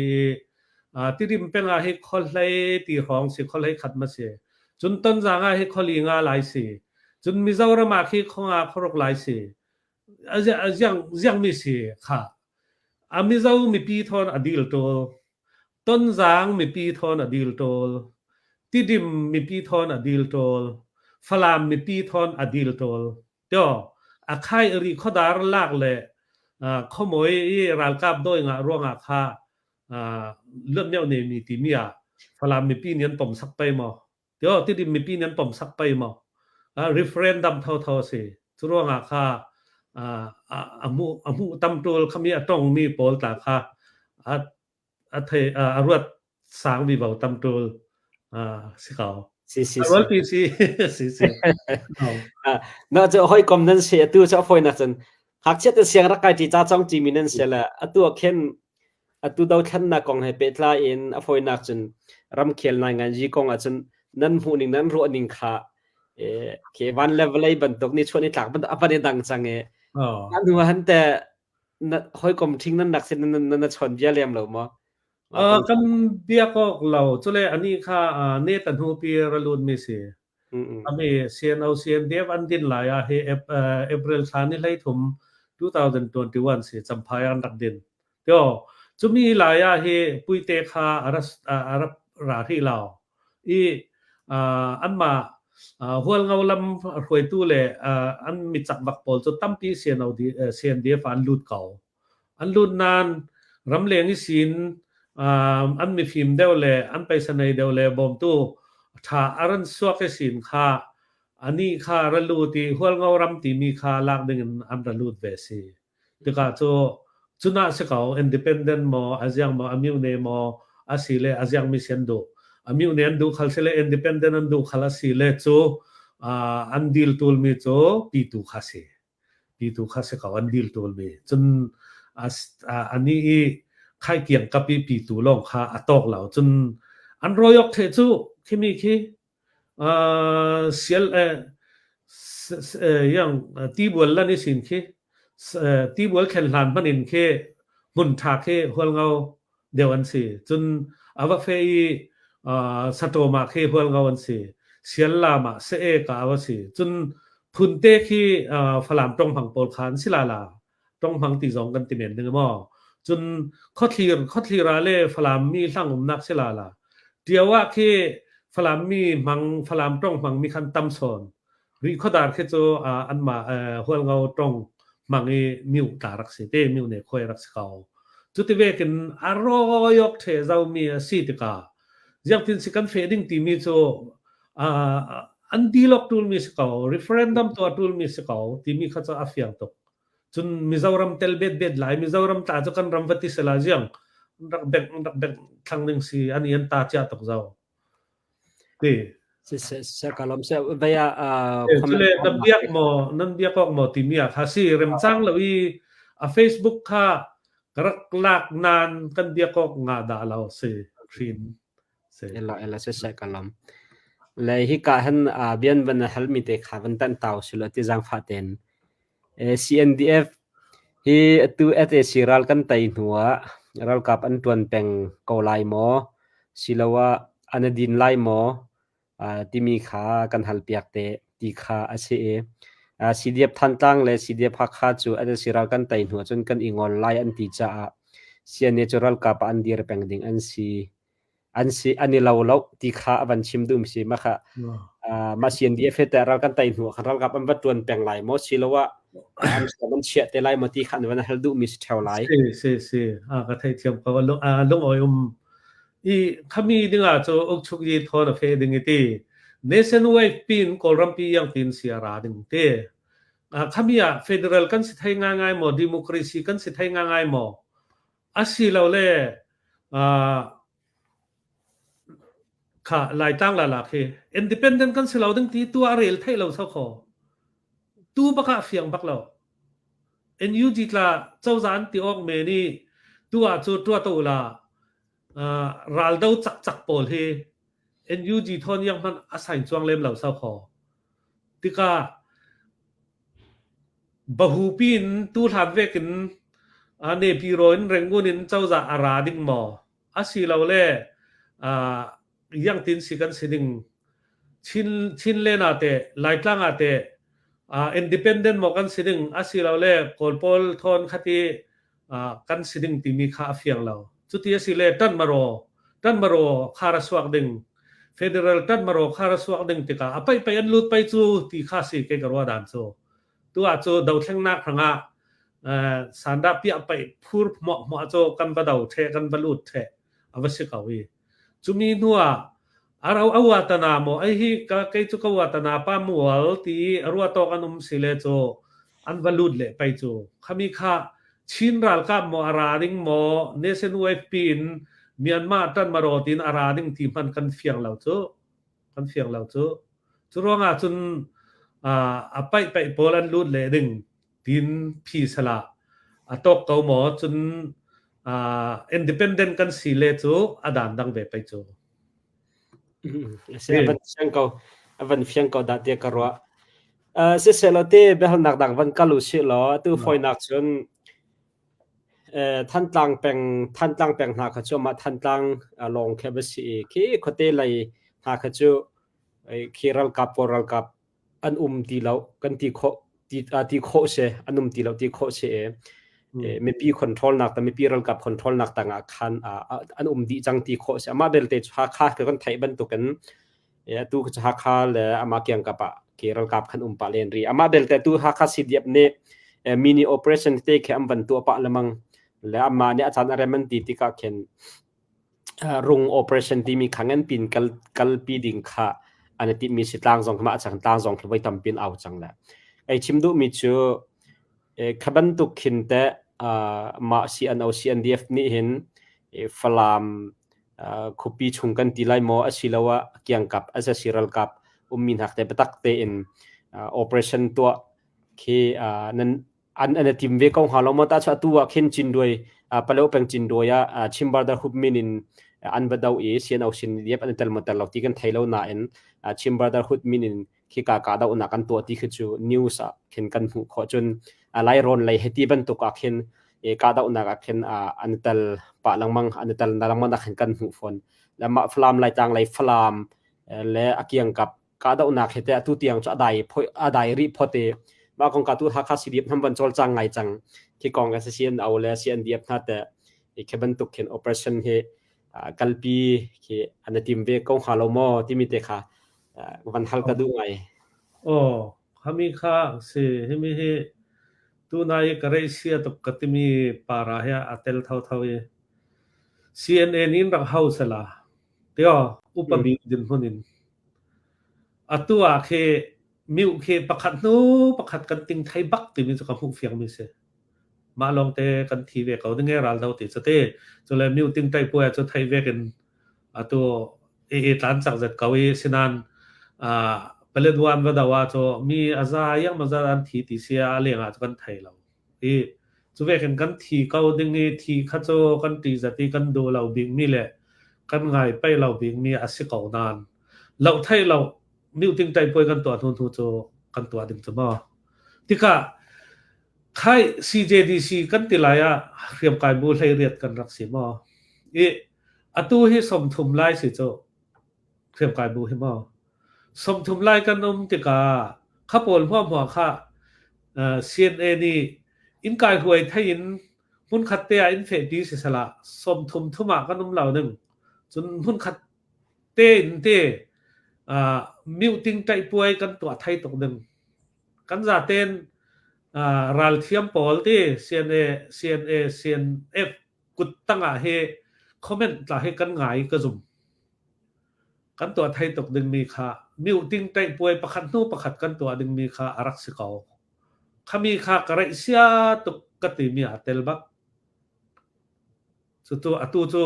i Tidim peng ah hi khuahlei ti hrawng si khuahlei khat ma si. Cun Tonzang ah hi khuali nga lai si. Cun Mizoram ah khi khuanga khuaruk lai si. Ziang ziangmi si kha. A Mizo mipi thawn a dil ṭawl. Tonzang mipi thawn a dil ṭawl. Tidim mipi thawn a dil ṭawl. Falam mipi thawn a dil ṭawl. Tio, a khai ri khuadar lak le khuamawi i ralkap dawi ngah ruangah kha luatmioh neimi timi ah Falam mipi nih an pom sak pei maw? Tio, Tidim mipi nih an pom sak pei maw? Referendum thotho a si. Cu ruangah kha a hmuh a hmuh tam ṭul khami a tongmi pawl tla kha a a thei a ruat sang vivo tam ṭul si ko. Si si A rualpi si si si. Na cu hawikom nan si atu cu a fawinak cun ngakchia te siang rak kai ṭi ca cong ṭimi nan si le atu ah khin Atu dothlennak kong he pehtlai in a fawinak cun ramkhel nainganzi kong ahcun nan hmuhning nan ruahning kha khi van le vawlei bantuk nichuah nitlak bantuk a van i dang cang i a hnu ah han teh na hawikom ṭhing nan rak si nan na chawn bia lem lo maw? Kan biak awk lo. Cule anih kha ne ta hnu pi ra lut mi si. Ami CNO CNDF an din lai ah hi April thla ni 13 2021 si Champhai an rak din. Tio, cumi lai ah hi Puite kha a ra a ra ra hrih lo. I anmah Hualngo lam hruaitu le an micakvak pawl cu tampi CNDF ah an lut ko. An lut nain ramleng i sin an mifim deuh le an paisa nei deuh le bawmtu ṭha a ran suak i sin kha anih kha ra lut i Hualngo ram timi kha lak dingin an ra lut ve si. Tikah cu cunah si ko independent maw a ziang maw a myone maw a si le a ziang mi si an duh. A myone an duh khal si le independent an duh khal a si le cu an dil tulmi cu pitu kha si. Pitu kha si ko an dil tulmi. Cun ani i khaikiang kap i pitu lawng kha a tawk lo. Cun an royok the cu khimi khi Sial yang tibual lan i sin khi tibual thlen hlan hmanh in khi hmun ṭha khi Hualngo deuh an si. Cun a va fe i Satawm ah khi Hualngo an si. Siallam ah Sae ka a va si. Cun Phunte khi Falam ṭonghmang pawl kha an si la la. Ṭonghmang ti zong kan ti men ding maw? Cun khuathlir khuathlir ah le Falam mi hlang umnak si la la. Ṭio ah khi Falam mi hmang Falam ṭong hmang mi khan tam sawn. Rihkhawdar khi cu anmah Hualngo ṭong hmang i miu ta rak si te miu ne khuai rak si ko. Cuti vekin a royok ṭhe zomi a si tikah ziangtin si kan feh ding timi cu an dilok ṭulmi si ko referendum tuah ṭulmi si ko timi kha cu a fiang tuk. Cun Mizoram tel bet bet lai Mizoram tla cu kan ram va ti sela ziang rak bengh rak bengh thlang ding si an i an ta cia tuk zau. Ti. Se ka lom se vaya Cule na biak maw nan biak awk maw timi ah kha si remcang lo i a Facebook kha rak lak nan kan biak awk nga dah lo si hrin. Si. Ela ela se se ka lom. Le hi ka han bian van hal mi te kha van tan tau silo ti zang fa ten. CNDF hi atu sac ral kan tei hnuah ralkap an ṭuan peng ko lai maw? Siloah an i din lai maw? timi kha kan halpiak te ti kha a si i CDF Thantlang le CDF Hakha cu sac ral kan tei hnu ahcun kan i ngol lai an ti caah CNA cu ralkap ah an dir peng ding an si. An si an i lo lo ti kha a van chim duhmi si. Mah kha mah CNDF he teh ral kan tei hnu ah khan ralkap an va ṭuan peng lai maw siloah an an chiah te lai maw ti kha an van hal duhmi si ṭheo lai. Si si si a ka theithiam ko lung lungawi um i khami dingah cu ukchuk yi thawn a fe ding i ti nation wide pin kawlram pi yang tin si a ra ding te khami ah federal kan si thei ngai ngai maw democracy kan si thei ngai ngai maw Asilole kha Laitlang lalak hi independent kan si lo ding ti tu a rel theih lo so kho. Tu bak ah fiang bak lo. NUG tla cozah an ti awk me nih tu ah cu tua to la raldo cakcak pawl hi NUG thawn yang hmanh a sain chuang lem lo so kho. Tikah Bahupi in tuhlan vekin Nepiro in Rangoon in cozah a ra ding maw? Asilole yangtin si kan si ding? Chin Chinland ah teh Laitlang ah teh independent maw kan si ding? Asilole Kawl pawl thawn khati kan si ding timi kha a fiang lo. Cuti a si le ṭanmaraw ṭanmaraw khar a suak ding federal ṭanmaraw khar a suak ding tikah a paih paih an lut pei cu ti kha si kei ka ruah dan cu. Tu ah cu dothlennak hrangah sandah piah paih phur hmuah hmuah cu kan va do ṭheh kan va lut ṭheh a va si ko i Cumi hnu ah a ro a uatana maw ei hi ka kei cu ka uatana pa mual ti i a ruah tawk an um si le cu an va lut le pei cu khami kha Chin ralkap maw a ra ding maw Nation UFP in Myanmar ṭanmaraw tiin a ra ding ti hmanh kan fiang lo cu kan fiang lo cu cu ruangah cun a paih paih pawl an lut le ding tin phi sala a tawk ko maw cun independent kan si le cu a dan dang ve pei cu. Si a van fiang ko a van fiang ko dah tiah ka ruah. Siseh te biahalnak dang van kal u sih law atu fawinak cun Thantlang peng Thantlang peng hna kha cu amah Thantlang lawng khi va si i khi khuate lei hna kha cu khi ralkap kawl ralkap an um ti lo kan ti khawh ti ti khawh si an um ti lo ti khawh si i. Mipi control nak ta mipi ralkap control nak tangah khan an um dih cang ti khawh si. Amah belte cu Hakha kan theih bantukin atu cu Hakha le amah kiangkap ah ke ralkap khan um pah len ri. Amah belte tu Hakha CDF nih mini operation te khi an van tuah pah lemang le amah nih a caan a rem an ti tikah khin rung operation timi kha ngan pin kal kalpi ding kha an i timhmi si tlang zong mah cang tlang zong voi tampin au cang le ei chim duhmi cu kha bantuk khin te mah CNO CNDF nih hin Falam khuapi chung kan ti lai maw asiloah kiangkap SSC ralkap ummi hna te biatak tein operation tuah khi nan an an i tim ve ko hnga lo maw ta atu ah khin Cinduai Paleo peng Cinduai ah Chin Brotherhood min in an va do i CNO sin liap an tel maw tel lo ti kan thei lo nain Chin Brotherhood min in khika kahdohnak an tuah ti khi cu news ah khin kan hmuh khawh cun Lairawn lei heti bantuk ah khin kahdohnak ah khin an tel pah lengmang an tel lengmang ah khin kan hmuh fawn le mah Falam Laitlang lei Falam le a kiangkap kahdohnak he te atu tiang cu a dai a dai rih phot i mah kong ka tu Hakha CDF hnam van cawlcang ngai cang khi kong ka CNO le CNDF hna te khi bantuk khin operation hi kalpi khi an tim ve ko hnga lo maw timi te kha van hal ka duh ngai. Aw, hami kha si himi hi tunai ka reisia tuk ka timi para he a tel tho tho i CNA nin rak hau sela tio upa bik din hmun in atu ah khi miu khi pakhat hnu pakhat kan ting thai bak timi cu ka hmuh fiang mi si mah lawng te kan thi ve ko ding e ral do ti cu te cule miu ting tai puai cu thai vek in atu e tlan chak zet ko i sinan Paletwan va do ah cu mi a za yang ma za an thi ti sia a leng ah cu kan thei lo i cu ve khin kan thi ko ding i thi kha cu kan ṭih zat i kan duh lo bik mi le kan ngai pai lo bik mi a si ko nain lo thei lo miuting ṭaihpuai kan tuah hnu hnu cu kan tuah ding cu maw tikah khai CJDC kan ti lai ah hriamkai bu 18 kan rak si maw i atu hi 30 lai si cu hriamkai bu hi maw 30 lai kan um tikah kha pawl hmuahhmuah kha CNA nih inn kai hruai thei in hmunkhat te ah in fehpi si sala 30 thum ah kan um lo ning cun hmunkhat te in te muting ṭaihpuai kan tuah thai tuk ding kan zaten ralthiam pawl ti CNA CNA CNF kut tangah hi comment tla hi kan ngai ka zum kan tuah thai tuk dingmi kha muting ṭaihpuai pakhat hnu pakhat kan tuah dingmi kha a rak si ko khami kha ka raih sia tuk ka timi aa tel bak Cutu atu cu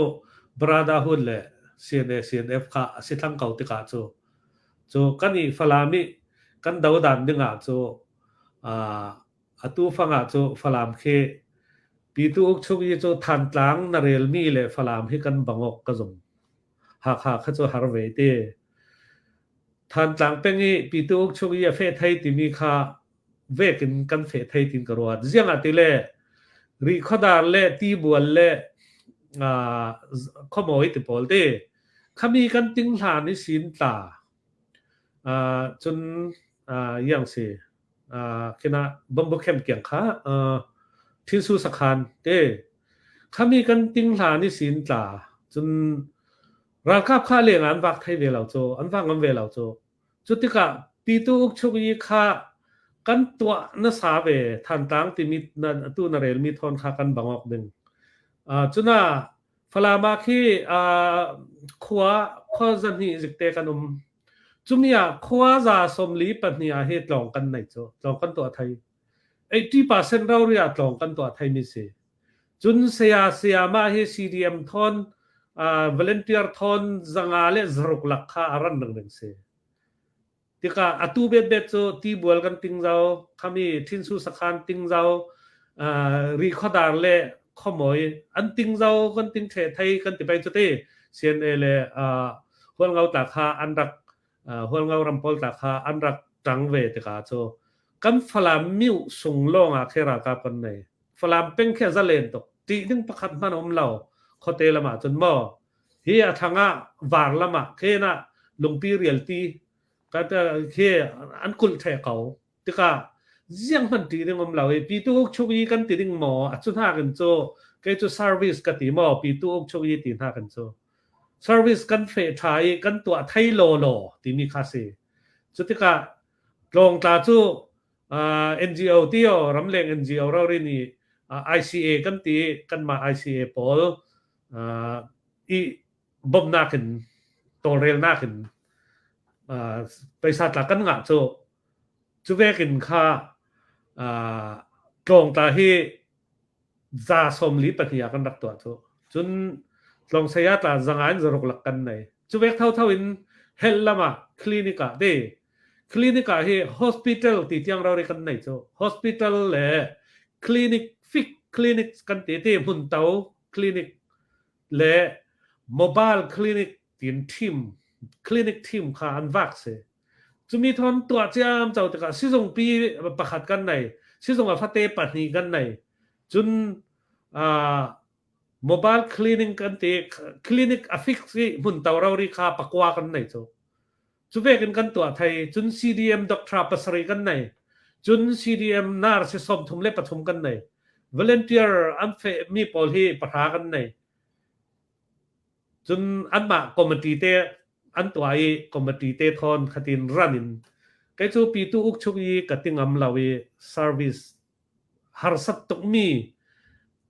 Brotherhood le CNA CNF kha a si thlang ko tikah cu cu kan i Falam i kan dodan dingah cu atu fangah cu Falam khi Pitu uk chung i cu Thantlang na relmi le Falam hi kan bangok ka zum. Hakha kha cu har ve te. Thantlang peng i Pitu uk chung i a feh thei timi kha vek in kan feh thei tin ka ruat. Ziang ah ti le Rihkhawdar le Tibual le Khuamawi ti pawl te khami kan ting hlan i sin tla cun yang si kina bambu khem kiang kha Thinsu sakhan te khami kan ting hlan i sin tla cun ralkap kha leng an vak thei ve lo cu an vak ngam ve lo cu Cu tikah Pitu Ukchuk i kha kan tuah nasa ve Thantlang timi na atu na relmi thawn kha kan bang awk ding. Cuna Falam ah khi khua khua zahnih zikte kan um. Cumi ah khua za 42 ah hi tlawng kan nei cu tlawng kan tuah thai. 80% rori ah tlawng kan tuah thai mi si. Cun saya sayama hi CDM thawn volunteer thawn 506 lak kha a ran ring si. Tikah atu betbet cu tibual kan ting zau, khami Thinsu sakhan ting zau, Rikhodar le Khomoi an ting zau kan ting the thei kan ti pei cu ti CNA le Hualngo tla kha an rak Hualngo ram pawl tla kha an rak ṭang ve tikah cu kan Falam miu sung lawng ah khi ralkap kan nei. Falam peng khi a zalen tuk. Ṭih ding pakhat hmanh a um lo. Khuate lam ah cun maw hi a thlang ah var lam ah khen ah lungpi rialti khi an kulh ṭheh ko. Tikah Ziang hmanh ṭih ding um lo i pitu ukchuk i kan ti ding maw a cu hnakin cu kei cu service ka ti maw pitu ukchuk i ti hnakin cu service kan feh ṭha i kan tuah thei lawlaw timi kha si. Cu tikah tlawngtla cu NGO tio ramleng NGO rori nih ICA kan ti kanmah ICA pawl i bawmhnak in tawlrelnak in paisa tla kan ngah cu cu vekin kha tlawngtla hi 42 ah kan rak tuah cu. Cun tlawng saya tla 500 in 600 lak kan nei. Cu vek thotho in health lam ah clinic ah te clinic ah hi hospital ti tiang rori kan nei cu. Hospital le clinic fik clinic kan ti ti hmun to clinic le mobile clinic tin team clinic team kha an vak si. Cumi thon tuah ciam co tikah sizungpi pakhat kan nei. Sizung a fate pahnih kan nei. Cun mobile cleaning kan ti clinic a fix i hmun to rori kha pakua kan nei cu. Cu vekin kan tuah thai. Cun CDM doctor pasarih kan nei. Cun CDM nurse 33 kan nei. Volunteer an fe mi pawl hi pahra kan nei. Cun anmah committee te an tuah i committee te thawn khatin ran in kei cu pitu ukchuk i ka ti ngam lo i service harsat tukmi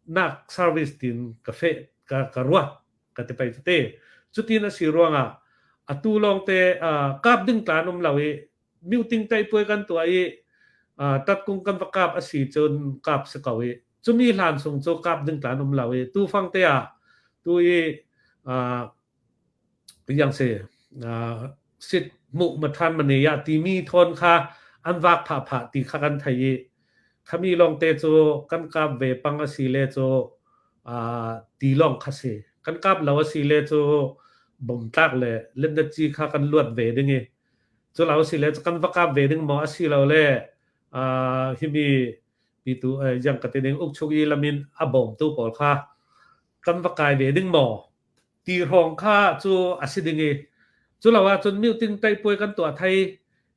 nak service tin ka fe ka ka ruat ka ti pei te cutin a si ruangah atu lawng te kap ding tlan um lo i meeting tai puai kan tuah i tatkung kan va kap a si cun kap si ko i cumi hlan chung cu kap ding tlan um lo i tu fang te ah tu i yang si sit mu ma than ma ne ya timi thon kha an vak pha pha ti kha kan thei i khami long te cu kan kap ve pang a si le cu ti long kha si kan kap lo a si le cu bom tlak le lendat chi kha kan luat ve ding i Cu lo si le kan va kap ve ding maw a si lo le himi pitu yang ka ti ding ukchuk i lamin a bawmtu pawl kha kan va kai ve ding maw ti hrawng kha cu a si ding i cu lo ahcun meeting teipuai kan tuah thai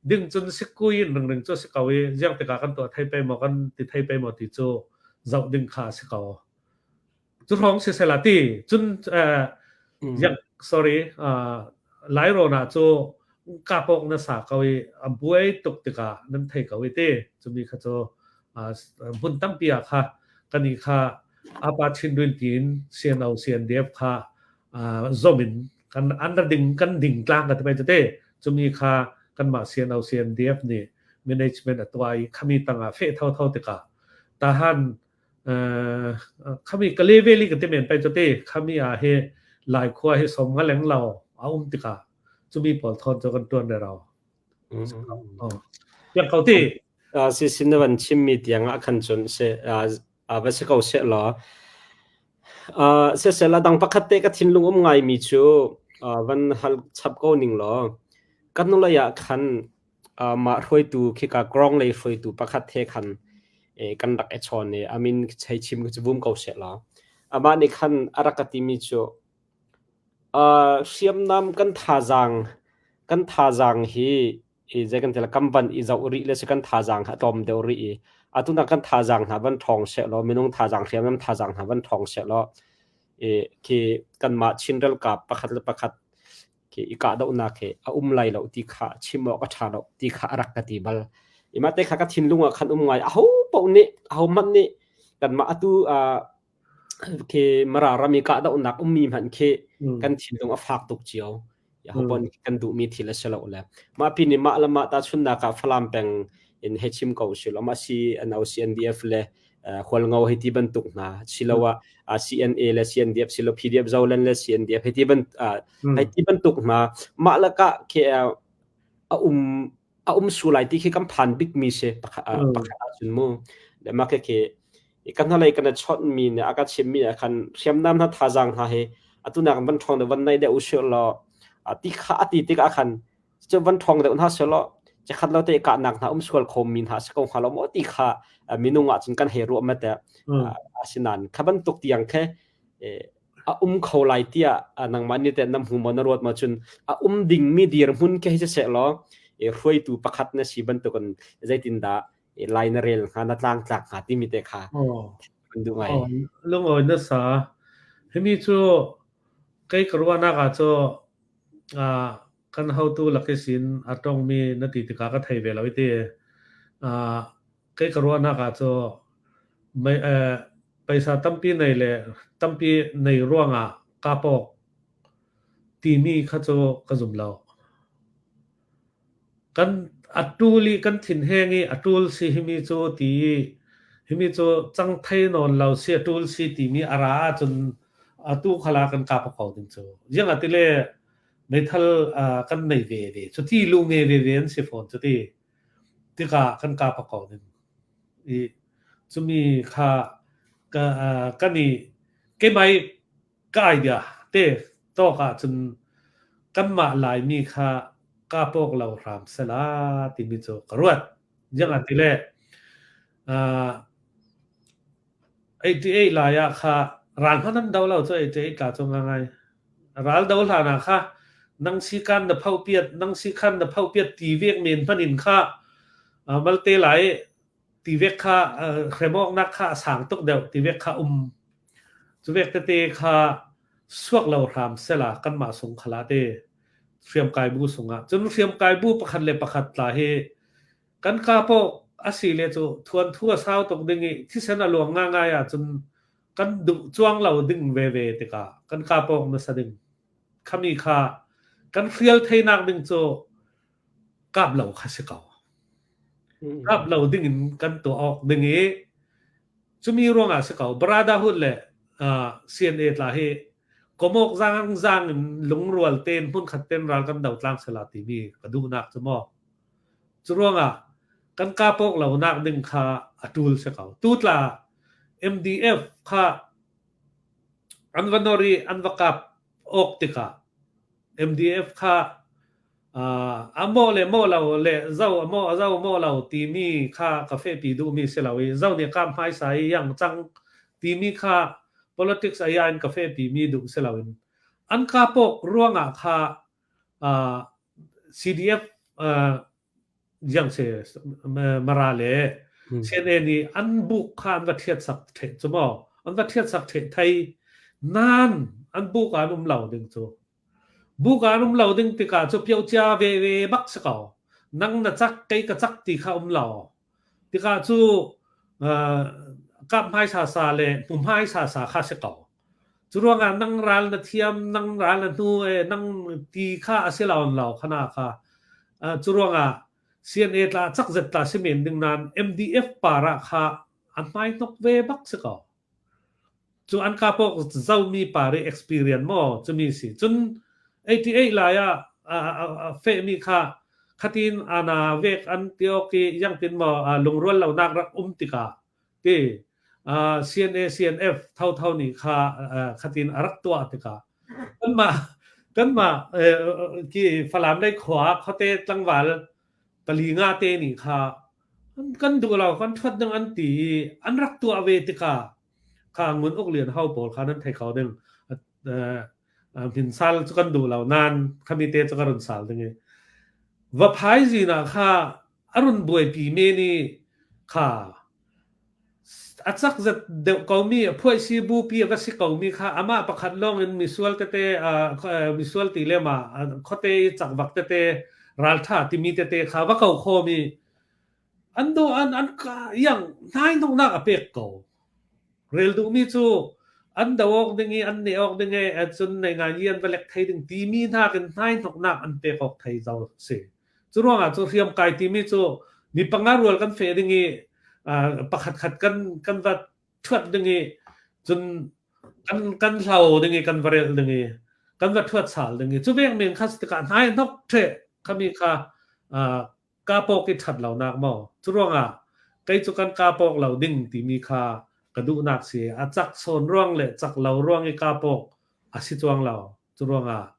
ding cun sikui in ringring cu si ko i ziang tikah kan tuah thai pe maw kan ti thai pe maw ti cu zoh ding kha a si ko. Cu hrawng si sela ti cun yang sorry Lairawn ah cu kapok na sa ko i a buai tuk tikah nan thei ko i ti cumi kha cu hmun tampi ah kha kan i kha apa Chinrin tiin CNO CNDF kha zom in kan an ding kan ding tlang ka ti pai te cumi kha kanmah CNO CNDF nih management a tuah i khami tangah fe tho tho tikah tahan Khami ka level i ka ti men pai cu te khami ah hi Lai khua hi som nga leng lo a um tikah cumi pawl thawn cu kan tuan rero. Piak ko ti. Si sin na van chimmi tiang ah khan cun se va si ko seh law siseh dang pakhat te ka thinlung um ngaimi cu van hal chap ko ning law kan nulei ah khan Mah hruaitu khika Krong lei hruaitu pakhat he khan kan rak i chawn i a min hei chim cu vum ko sehlaw amah nih khan a rak ka timi cu hriamnam kan thazaang hi zei kan ti lai kan van i zoh rih le si kan thazaang hi a tlawm deuh rih i atu nak kan thazaang hna van ṭhawng sehlaw minung thazaang hriamnam thazaang hna van ṭhawng sehlaw khi kanmah Chin ralkap pakhat le pakhat khi i kahdohnak hi a um lai lo ti kha chim awk a ṭha lo ti kha a rak ka ti bal. I mah te kha ka thinlung ah khan um ngai. Aho paoh nih, aho hmanh nih kanmah atu khi Mara ram i kahdohnak ummi hmanh khi kan thinlung a fak tuk cio. Aho paoh nih kan duhmi thil a si lo le. Mah pin i mah le mah tahchunhnak ah Falam peng in hei chim ko usih law mah CNO, CNDF le Hualngo hei ti bantuk hna siloah CNA le CNDF silo PDF Zoland le CNDF hei ti ban hei ti bantuk hna mah lakah khi a um a um su lai ti khi kan phan bik mi si pakhat ahcun mu le mah khi khi kan hnalei kan chawnh mi nih a ka chim mi ah khan hriamnam hna thazaang hna hi atu nak van ṭhawng deuh van nei deuh usih law ti kha a ti tikah khan Cu van ṭhawng deuh hna sehlaw chikkhat lo te kahnak hna um sual kho mi hna si ko hnga lo maw ti kha minung ah cun kan hei ruah ma teh. Asinain kha bantuk tiang khe a um kho lai tiah nangmah nih teh na hmu maw na ruat maw cun a um dingmi dirhmun khi hei si sehlaw hruaitu pakhat na si bantukin zeitindah? Lai na rel hnga, na tlangtlak hnga timi te kha kan duh ngai. Lungawi na sa. Himi cu kei ka ruahnak ah cu kan hotu lakisin a tongmi na ti tikah ka thei ve lo i ti. Kei ka ruahnak ah cu paisa tampi nei le tampi nei ruangah kapawk timi kha cu ka zum lo. Kan a ṭul i kan thinheng i a ṭul si himi cu ti i himi cu cang thei nawn lo si a ṭul si timi a ra ahcun atu khala kan kap ko ding cu. Ziangah tile meithal kan nei ve ve cu ti lu nge ve ve an si fawn cu ti. Tikah kan kap ko ding. I cumi kha ka kan i keimah i Ka idea te tawk ahcun kanmah Laimi kha kaa pawk lo hram sela timi cu ka ruat. Ziangah ti le 88 lai ah kha ral hmanh an do lo cu 88 tla cu ngai. Ral do hlan ah kha nang si kan na pho piat nang si khan na pho piat ti vek men hman in kha malte lai tivek kha hrem awknak kha a sang tuk deuh tivek kha um cuvek tete kha suak lo hram sela kanmah sung khala te hriamkai bu sungah cun hriamkai bu pakhat le pakhat tla hi kan ka po asi le cu thuan thu a sau tuk ding i thisen a luang nga ngai ah cun kan duh cuang lo ding ve ve tikah kan ka pawk nasa ding khami kha kan hrial theinak ding cu kap lo kha si ko. Kap lo ding in kan tuah awk ding i cumi ruangah si ko. Brotherhood le CNA tla hi komok zang zang in lungrual ten hmunkhat ten ral kan do tlang sela timi ka duhnak cu maw. Cu ruangah kan kapok lo nak ding kha a tul si ko. Tu tla MDF kha an va nor i an va kap awk tikah MDF kha A maw le maw lo le zo a maw a zo maw lo timi kha ka fehpi duhmi si lo i zo nih kam hmaisa i yang cang timi kha politics aya in ka fehpi mi duh si loin an ka pawk ruangah kha CDF Jiang se Mara le CNA nih an buk kha an va thiat sak the cu maw an va thiat sak the thai nan an buk an um lo ding cu Buk ah an um lo ding tikah cu piocia veve bak si ko. Nang na cak, kei ka cak ti kha um lo. Tikah cu kap hmai sasa le hmu hmai sasa kha si ko. Cu ruangah nang ral na thiam, nang ral na hnu e, nang ti kha a si lo lo khana kha. Cu ruangah CNA tla cak zet tla si men ding nan MDF para kha a hmai hnok ve bak si ko. Cu an kapawk zomi pa ri experience maw cumi si. Cun 88 lai ah a fehmi kha khatin ana vek an tiok i yangtin maw lungrual lonak rak um tikah ti CNA CNF thotho nih kha khatin a rak tuah tikah kanmah kanmah ki Falam lei khua khuate tlangval pali nga te nih kha kan duh lo kan ṭhuat ding an ti i an rak tuah ve tikah kha ngun uk lian ho pawl kha nan thei kho ding hmin sal cu kan duh lo nan khami te cu ka run sal ding i va phai zin ah kha a run buaipi me ni kha a cak zat deuh komi a phuaisi bupi a va si komi kha amah pakhat lawng in misual tete misual ti le ma khuate i cakvak tete raltha timi tete kha va ko khomi an do an an yang hnai noknak a pek ko rel duhmi cu an do awk ding i an ne awk ding e cun nei ngai ni an va lek thei ding timi hna kin hnai hnoknak an pek awk thei zo si Cu ruangah cu hriamkai timi cu mi panga rual kan feh ding i pakhat khat kan kan va thuat ding i cun kan kan hlau ding i kan va rel ding i kan va thuat sal ding i cu vek men kha tikah hnai hnok the khami kha kapawk i that lonak maw cu ruangah kei cu kan kapawk lo ding timi kha ka duhnak si a cak sawn ruang le cak lo ruang i kapawk a si chuang lo Cu ruangah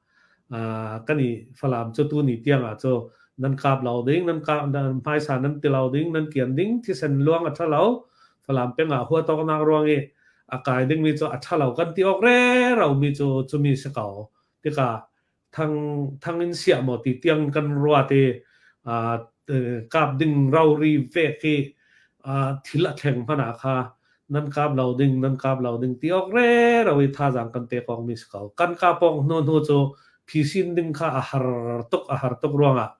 kan i Falam cu tuni tiangah cu nan kap lo ding, nan kap nan hmaisa nan ti lo ding, nan kian ding, thisen luang a ṭha lo. Falam peng ah huatawknak ruang i a kai dingmi cu a ṭha lo kan ti awk rero mi cu cumi si ko. Tikah thang thang in siah maw ti tiang kan ruat i kap ding rori vek hi. Thil a thleng hmanh ah kha nan kap lo ding, nan kap lo ding ti awk rero i thazaang kan pek awk mi si ko. Kan kap awk hnu hnu cu phisin ding kha a har tuk, a har tuk ruangah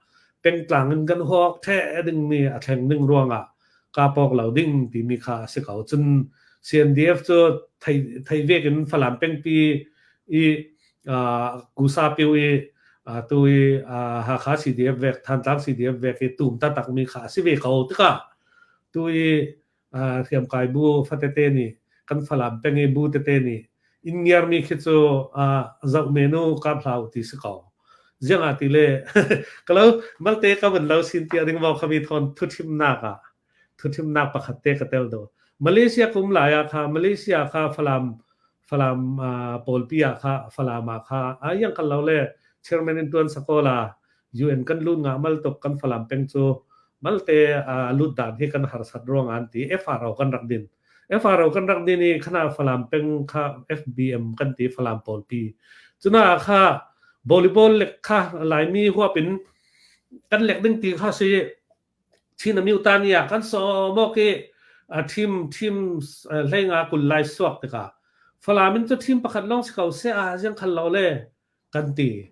pengtlang in kan huak theh dingmi a thleng ding ruangah kap awk lo ding timi kha a si ko. Cun CNDF cu thei thei vek in Falam pengpi i Kusa piu i tu i Hakha CDF vek, Thantlang CDF vek i tum taktak mi kha a si ve ko tikah tu i hriamkai bu fatete nih kan Falam peng i bu tete nih in ngiarmi khi cu zoh menu kap hlau ti si ko. Ziang ah ti le ka lo malte ka van lo sin tia ding mo khami thon thuthimnak ah thuthimnak pakhat te ka tel do. Malaysia kum lai ah kha Malaysia kha Falam Falam pawlpi ah kha Falam ah kha ayang kan lo le chairman in tuan sakola UN kan lut nga mal tuk kan Falam peng cu malte lut dan hi kan harsat ruang an ti FRO kan rak din FRO kan rak din i khana Falam peng kha FBM kan ti Falam pawlpi cuna kha volleyball lek kha Laimi huapin kan lek ding ti kha si Chin amyuta ni ah kan sawm awk i ṭhim ṭhim hleinga 20 lai suak tikah Falam in cu ṭhim pakhat lawng si ko seh ah ziang khal lo le kan ti.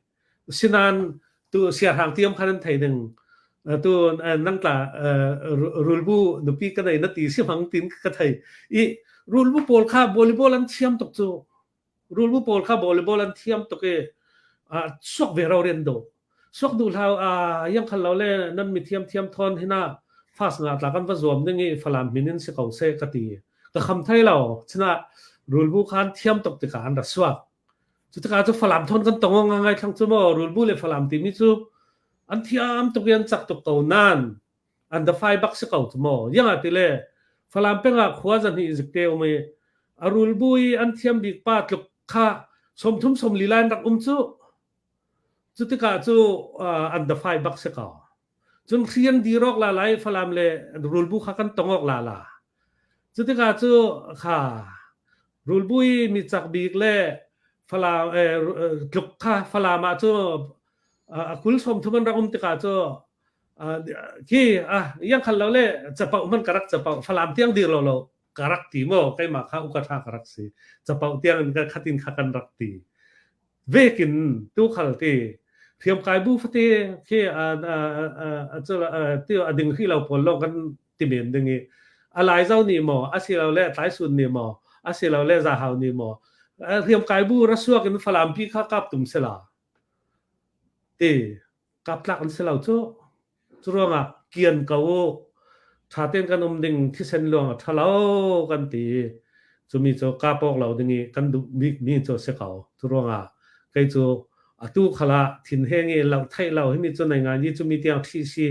Sinan tu siahrang tiam khan an thei ding tu nang tla rulbu nupi ka nei na ti si hmang tin ka thei i rulbu pawl kha volleyball an thiam tuk cu Rulbu pawl kha volleyball an thiam tuk i suak ve ro rian do. Suak duh hlau a yang khal lo le nan mi thiam thiam thon hina fast nga tla kan va zuam ding i Falam min in si ko se ka ti. Ka kham thai lo. China rulbu khan thiam tuk tikah an ra suak. Cu tikah cu Falam thon kan tong nga ngai thlang cu mo rulbu le Falam timi cu an thiam tuk i an cak tuk ko nan an da fai bak si ko cu maw yang ah ti le Falam peng ah khua zahnih zikte um i a rulbu i an thiam bik pa tluk kha 30 40 lai an rak um cu cu tikah cu an da fai bak si ko cun hri an dirok la lai Falam le rulbu kha kan tongok la la cu tikah cu kha rulbu i mi cak bik le Falam tluk kha Falam ah cu a kul 30 an rak um tikah cu khi yang khal lo le capau man ka rak capau Falam tiang dir lo lo ka rak ti mo keimah kha uka tha ka rak si capau tiang in ka khatin kha kan rak ti vekin tu khal ti hriamkai bu fate khi a ti a ding hri lo pawl long kan ti men ding i a lai zo ni maw a si lo le tlai sun ni maw a si lo le za hau ni maw hriamkai bu rasuak in Falam pi kha kap tum sela ti Kaptlak an si lo cu. Cu ruangah kian ko u. Ṭha tein kan um ding thisen luang a ṭha lo kan ti. Cumi cu kap awk lo ding i kan duh bikmi cu a si ko. Cu ruangah kei cu atu khal ah thinheng i loh theih lo himi cu nei ngai ni cumi tiang ṭhi si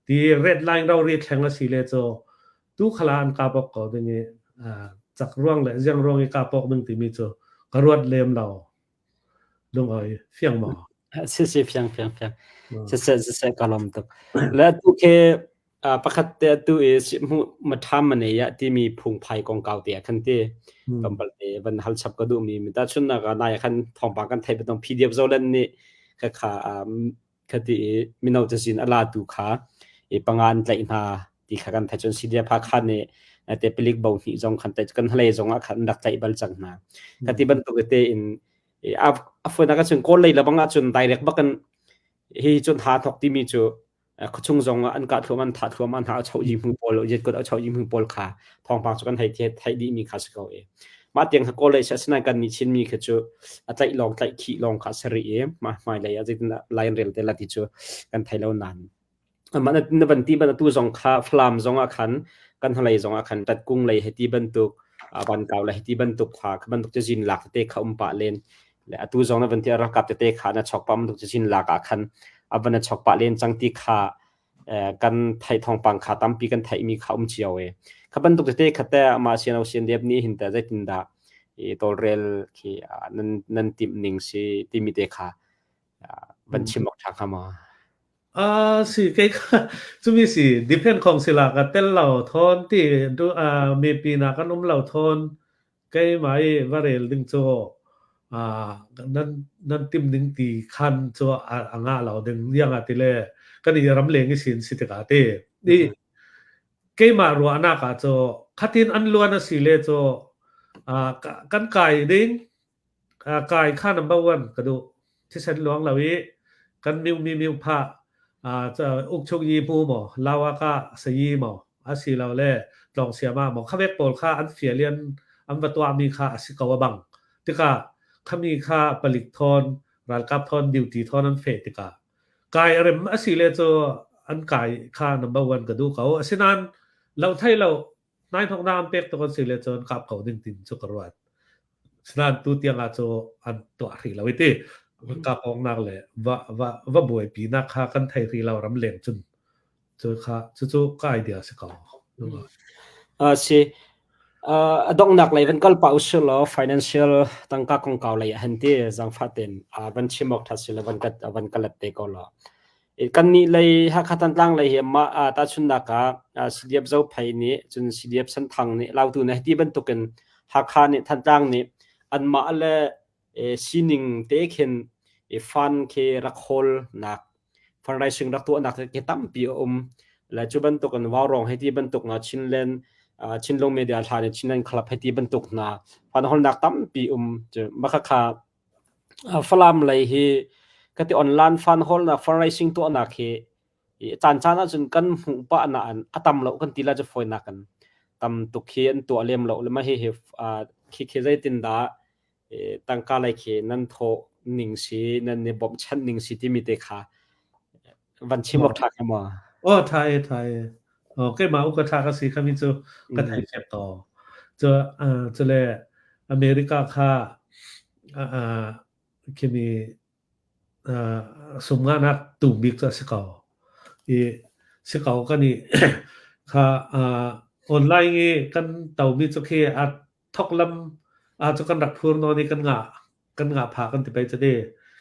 ti red line rori thleng a si le cu tu khal ah an kap awk ko ding i cak ruang le ziang ruang i kap awk ding timi cu ka ruat lem lo. Lungawi fiang maw? Si si fiang fiang fiang. Siseh siseh ka lawm tuk. Le tu khi pakhat te atu i hmuh maṭham manei ah timi phungphai kongkau te ah khan ti tlawmpal te van hal chap ka duhmi mi tahchunhnak ah nai khan thawngpang kan theih bantuk PDF Zoland nih kha kha kha ti i mino cazin a latu kha i panga an tlaih hna ti kha kan theih cun CDF Hakha nih te palik bo hnih zong khan kan hlei zong ah khan rak tlaih bal cang hna. Kha ti bantuk te in a funak ahcun kawl lei lebang ahcun direct bak in hi cun ha thok timi cu khuachung zong ah an kah thluam an thah thluam an ha a cho yi hmu pawl yet kut a cho yi hmu pawl kha thawngpang cu kan hei theih dih mi kha si ko e mah tiang kha kawl lei asinain kan nih Chin mi kha cu a tlaih lawng tlaih khih lawng kha sari i mah hmai lei ah zeitin lai an rel te la ti cu kan thei lo nan Amah na van ti ban atu zong kha Falam zong ah khan kan hnulei zong ah khan tatkung lei hei ti bantuk vankau lei hei ti bantuk kha kha bantuk cazin lak tete kha um pah len le atu zong na van ti ralkap tete kha na chok pah bantuk cazin lak ah khan a van na chok pah len cang ti kha kan theih thawngpang kha tampi kan theihmi kha um cio e kha bantuk tete kha te amah sian sian dep nih hin te zeitindah i tawlrel khi nan nan timh ning si timi te kha van chim awk ṭha hnga maw? Si kei kha cumi si depend khong sila ka tel lo thawn ti du mipi na kan um lo thawn keimah i va rel ding cu nan nan tim ding ti khan cu a ngah lo ding iang ah ti le kan i ramleng i sin si tikah ti. I. Keimah ruahnak ah cu khatin an luan a si le cu kan kai ding kai kha number one ka duh. Thisen luang lo i kan miu mi miu phah ukchuk yi hmu maw lawaka sayi maw asilole tlawng siam ah maw khavek pawl kha an fial i an va tuahmi kha a si ko a bang. Tikah khami kha palik thawn ralkap thawn duty thawn an feh tikah kai a rem a si le cu an kai kha number one ka duh ko. Asinain lo thei lo hnainhawknak an pek tuk an si le cun kap ko ding tin cu ka ruat. Asinain tu tiang ah cu an tuah hrih lo i ti kap awknak le va va va buaipinak kha kan thei hrih lo ram leng cun cu kha cucu ka idea si ko. Si. A donghnak lei van kal pah usih law financial tangka kongkau lei ah han ti zaangfah tein van chim awk ṭha si le van van ka let te ko law. Kan nih lei Hakha Thantlang lei hi mah tahchunhnak ah CDF Zophei nih cun CDF Senthang nih Lautu nih hiti bantukin Hakha nih Thantlang nih anmah le sining te khin fund khi rak hawlnak fundraising rak tuahnak khi tampi a um. Le cu bantuk in Vaurawng hei ti bantuk hna Chinland Chinlung Media hla nih Chinland Club hei ti bantuk hna fund hawlnak tampi um. Cu makhakha Falam lei hi ka ti online fund hawlnak fundraising tuahnak hi caan caan ahcun kan hmuh pah nain a tam lo kan ti la cu fawinak in tam tuk khi an tuah lem lo le mah hihi khi zeitindah tangka lei khi nan thawh ning si nan i bawmhchanh ning si timi te kha van chim awk ṭha hnga maw? Aw ṭha e ṭha e. Aw keimah u ka ṭha ka si khami cu ka thei fiak ko. Cu cule America kha khimi sumngahnak tum bik cu a si ko. I si ko kan i kha online i kan tomi cu khi a thok lam a cu kan rak phur nawn i kan ngah kan ngah pha kan ti pei cu ti.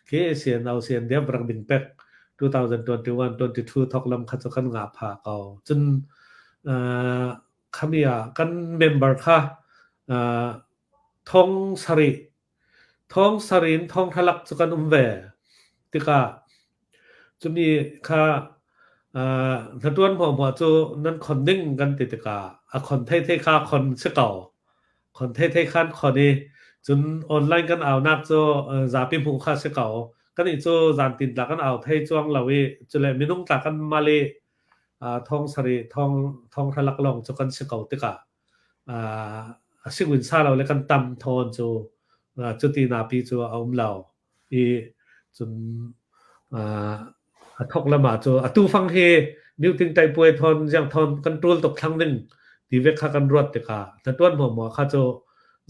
Khi CNO CNDF rak ding pek 2021 22 thok lam kha cu kan ngah pha ko. Cun khami ah kan member kha thong sarih Thong sarih in thong thlalak cu kan um ve. Tikah cumi kha hnatuan hmuahhmuah cu nan khon ding kan ti tikah a khon theithei kha khon si ko. Khon theithei khan khon i cun online kan aunak cu zapi hmuh kha si ko. Kannih cu zantin tla kan au thei cuang lo i cule minung tla kan mal i thong sarih thong thong thlalak lawng cu kan si ko tikah a singwin sa lo le kan tam thawn cu cuti napi cu a um lo i cun a thok lama cu atu fang hi muting tai puai thon jiang thon kan tul tuk thlang ding ti vek kha kan ruat tikah na tuan mo mo kha cu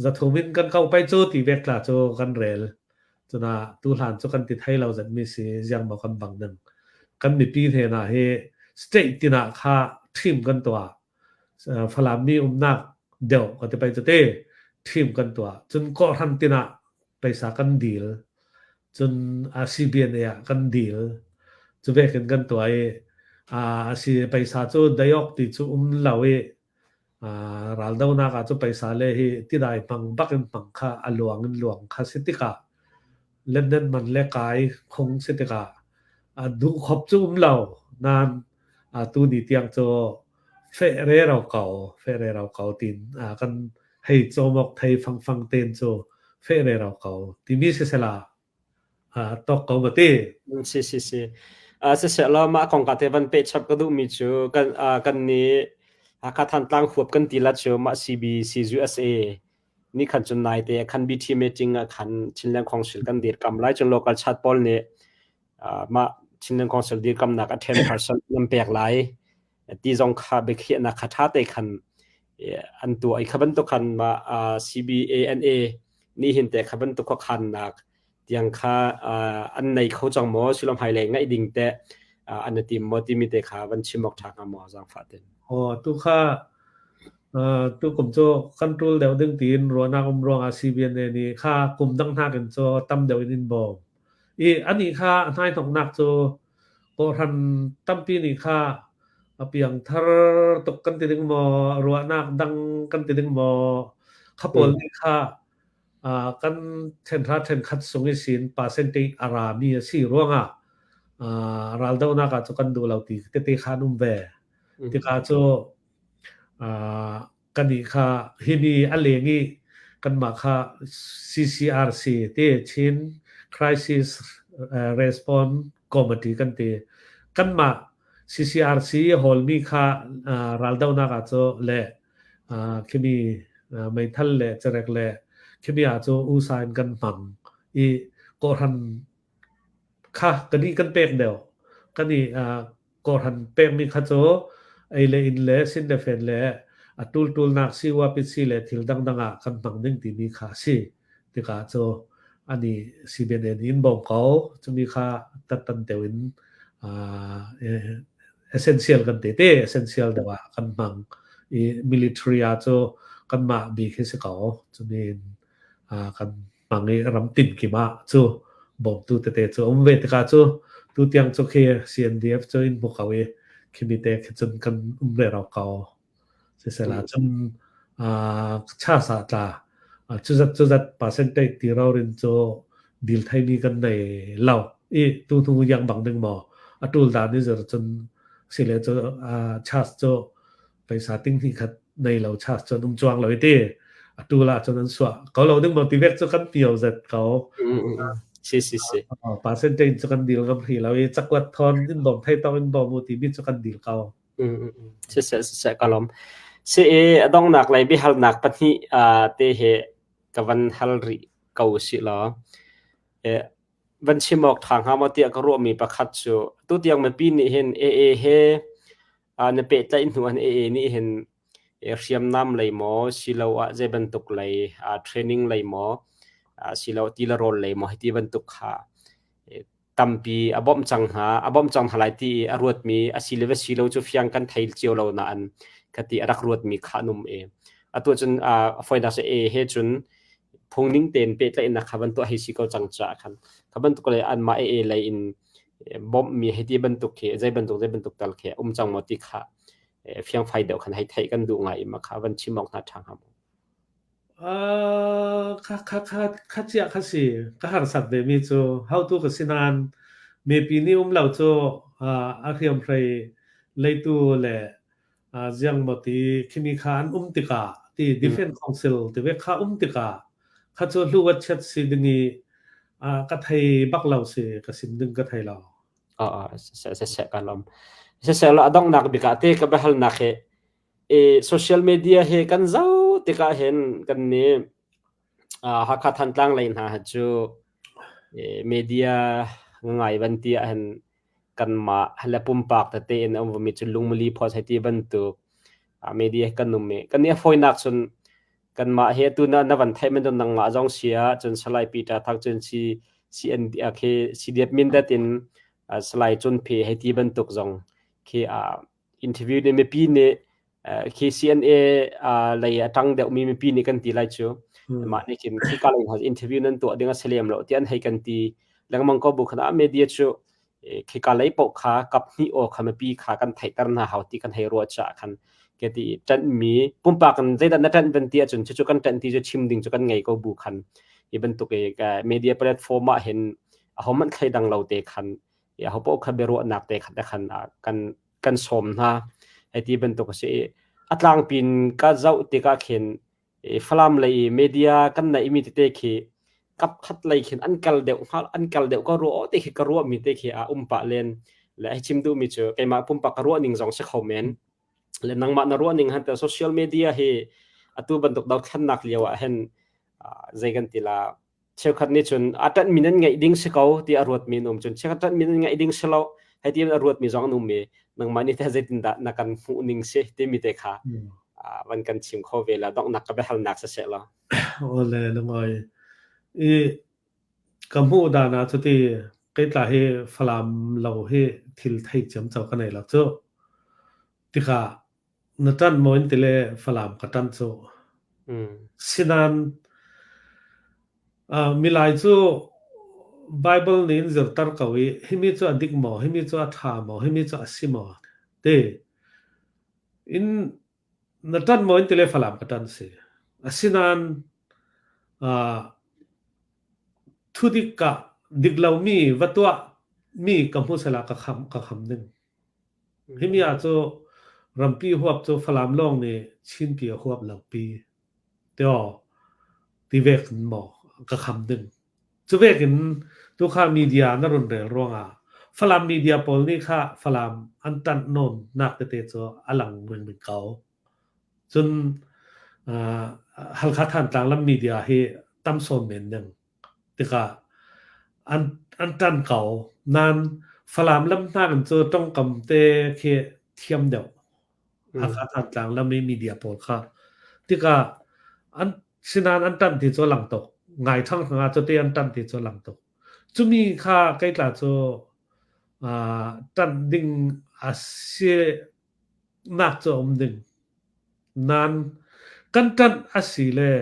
zathum in kan kau pai cu ti vek tla cu kan rel cuna tu hlan cu kan ti thai lo zat mi si jiang mo kan bang ding kan mipi hne na hi state tina kha thim kan tua Falam mi umnak deuh ka ti pei tete thim kan tuah. Cun kawhhran tinah paisa kan dil. Cun CBNA ah kan dil. Cu vekin kan tuah i si paisa cu dayok ti cu um lo i raldonak ah cu paisa le hi tidai hmang bak in hmang kha a luang in luang kha si tikah lennet man le kai khung si tikah duh khop cu um lo nain tu ni tiang cu feh rero ko feh rero ko tin kan hei cawmok thei fangfang ten cu feh rero ko timi si sela tok ko ma ti. Si si si. Siseh law mah kong ka te van pe chap ka duh mi cu kan kan ni Hakha Thantlang huap kan ti la cu mah CBC USA ni khan cun nai te khan BT meeting ah khan Chinland Council kan dir kam lai cun local chat pawl nih mah Chinland Council dirkamnak a 10% nan pek lai ti zong kha biakhiahnak kha ṭha te khan an tuah i kha bantuk khan mah CBANA nih hin te kha bantuk khuakhannak tiang kha an nei kho cang maw silom hmailei ngaih ding te an i tim maw timi te kha van chim awk ṭha hnga maw zaangfah ten. Aw tu kha tu kum cu kan ṭul deuh ding tiin ruahnak um ruangah CBNA nih kha kum dang hnakin cu tam deuh in in bawm. I anih kha a hnaithnoknak cu kawhhran tampi nih kha a piangthar tuk kan ti ding maw, ruahnak dang kan ti ding maw, kha pawl nih kha kan ṭhenhra ṭhenkhat sung i sin percentage a rami a si ruangah raldohnak ah cu kan duh lo ti tete kha an um ve. Tikah cu. Kan nih kha himi a leng i kanmah kha CCRC ti Chin Crisis Response Committee kan ti. Kanmah CCRC hawlmi kha raldohnak ah cu le khimi meithal le cerek le khimi ah cu USA in kan hmang i kawhhran kha kan ih kan pek deuh. Kan i kawhhran pekmi kha cu ei le inn le sin le fen le a tultulnak siwa pitsi le thil dangdang ah kan hmang ding timi kha a si. Tikah cu ani CBN in bawm ko. Cumi kha tattan deuh in essential kan te te essential deuh ah kan hmang. I military ah cu kanmah bik hi si ko. Cumi in kan hmang i ram tinkim ah cu bawmtu tete cu um ve tikah cu tutiang cu khi CNDF cu in hmu ko i khimi te khi cun kan um ve ro ko. Sisela cun cha sa tla cuzat cuzat percentage ti rorin cu dil thaimi kan nei lo i tu hnu yang bang ding maw a tul dan i zir cun sile cu chas cu paisa ting hnih khat nei lo chas cun um chuang lo i ti atu la cun an suah ko lo ding mo ti vek cu kan pio zet ko. Si si si. Percentage cu kan dil ngam hri lo i cakuat thon in bom thei tong in bom u ti mi cu kan dil ko. Siseh siseh ka lawm. Si i a donghnak lei biahalnak pahnih te he ka van hal rih ko si law van chim awk ṭha hnga maw tiah ka ruahmi pakhat cu tutiang mipi nih hin AA he na pehtlaih hnu an AA nih hin hriamnam lei maw siloah zei bantuk lei training lei maw silo ti le rawl lei maw hiti bantuk kha tampi a bawmh cang hna a bawmh cang hna lai ti i a ruatmi a si le va si lo cu fiang kan thei cio lo nain khati a rak ruatmi kha an um i atu cun a fawinak cu e he cun phungning tein pehtlaihnak kha van tuah hei si ko cang caah khan kha bantuk le anmah e lei in bawmhmi hei ti bantuk khi zei bantuk zei bantuk tal khi um cang maw ti kha fiangfai deuh khan hei theih kan duh ngai i mah kha van chim awk hna ṭha hnga maw? Kha kha kha kha chiah kha si. Ka harsat ve mi cu hotu ka si nain mipi nih um lo cu a hriamhrei leitu le ziang maw ti khimi kha an um tikah ti Defense Council ti ve kha um tikah kha cu hluat chiat si ding i ka thei bak lo si ka sim ding ka thei lo. Siseh ka lawm. Siseh lo a donghnak bik ah te ka biahalnak hi social media hi kan zoh tikah hin kan nih Hakha Thantlang lei hna cu media ngai van ti ahhin kanmah le pumpak tete in a ummi cu lungmali phawt hei ti bantuk media kan um i kan i a fawinak cun kanmah hi atu na van theih men nangmah zong si ah cun Salai Peter Thang cun si CN khi CDF Mindat in Salai Cun Phe hei ti bantuk zong khi interview nih mipi nih khi CNA lei a ṭang deuhmi mipi nih kan ti lai cu mah nih khin khi ka lei interview nan tuah ding a si lem lo ti an hei kan ti lengmang ko bu khan ah media cu khi ka lei paoh kha kap hnih aw kha mipi kha kan theihter hna hau ti kan hei ruah caah khan ke ti ṭanhmi pumpak in zeidah na ṭanh van ti ahcun cucu kan ṭanh ti cu chim ding cu kan ngei ko bu khan hi bantuk i media platform ah hin ahohmanh thleidang lo te khan aho paoh kha biaruahnak te khat khan kan kan sawm hna hei ti bantuk a si i a tlangpin ka zoh tikah khin Falam lei i media kan neihmi tete khi kap khat lei khin an kal deuh hnga an kal deuh ka ruah te khi ka ruahmi te khi a um pah len le hei chim duhmi cu keimah pumpak ka ruah ning zong si kho men le nangmah na ruah ning han te social media hi atu bantuk dothlennak lio ah hin zei kan ti la Cheukhat nih cun a ṭanhmi nan ngeih ding si ko tiah a ruatmi an um cun cheukhat ṭanhmi nan ngeih ding si lo hei ti a ruatmi zong an um i nangmah nih teh zeitindah na kan hmuh ning si timi te kha van kan chim kho ve la donghnak ka biahalnak siseh law. Awle lungawi. I ka hmuh dan ah cuti kei tla hi Falam lo hi thil thei ciamco ka nei lo cu. Tikah Na ṭanh maw in ti le Falam ka ṭanh cu. Sinain milai cu Bible nih in zirter ko i himi cu a dik maw, himi cu a ṭha maw, himi cu a si maw ti in na ṭanh maw in ti le Falam ka ṭanh si. Asinain thudik ah dik lomi va tuah mi ka hmu sela ka kham ka kham ding. Himi ah cu Rampi huap cu Falam lawng nih Chinpi a huap lo pi. Tiaw ti vek in maw ka kham ding. Cu vek in tukha media na run rel ruangah Falam media pawl nih kha Falam an ṭanh nawn nak tete cu a lang ringring ko. Cun Halkha Thantlang lam media hi tam sawn men ding. Tikah an an ṭan ko. Nain Falam lam hnakin cu tongkam te khi thiam deuh. Hakha Thantlang lam i media pawl kha. Tikah an sinain an ṭan ti cu a lang tuk. Ngai ṭhang ah cuti an ṭan ti cu a lang tuk. Cumi kha kei tla cu ṭanh ding a si nak cu a um ding. Nain kan ṭanh a si le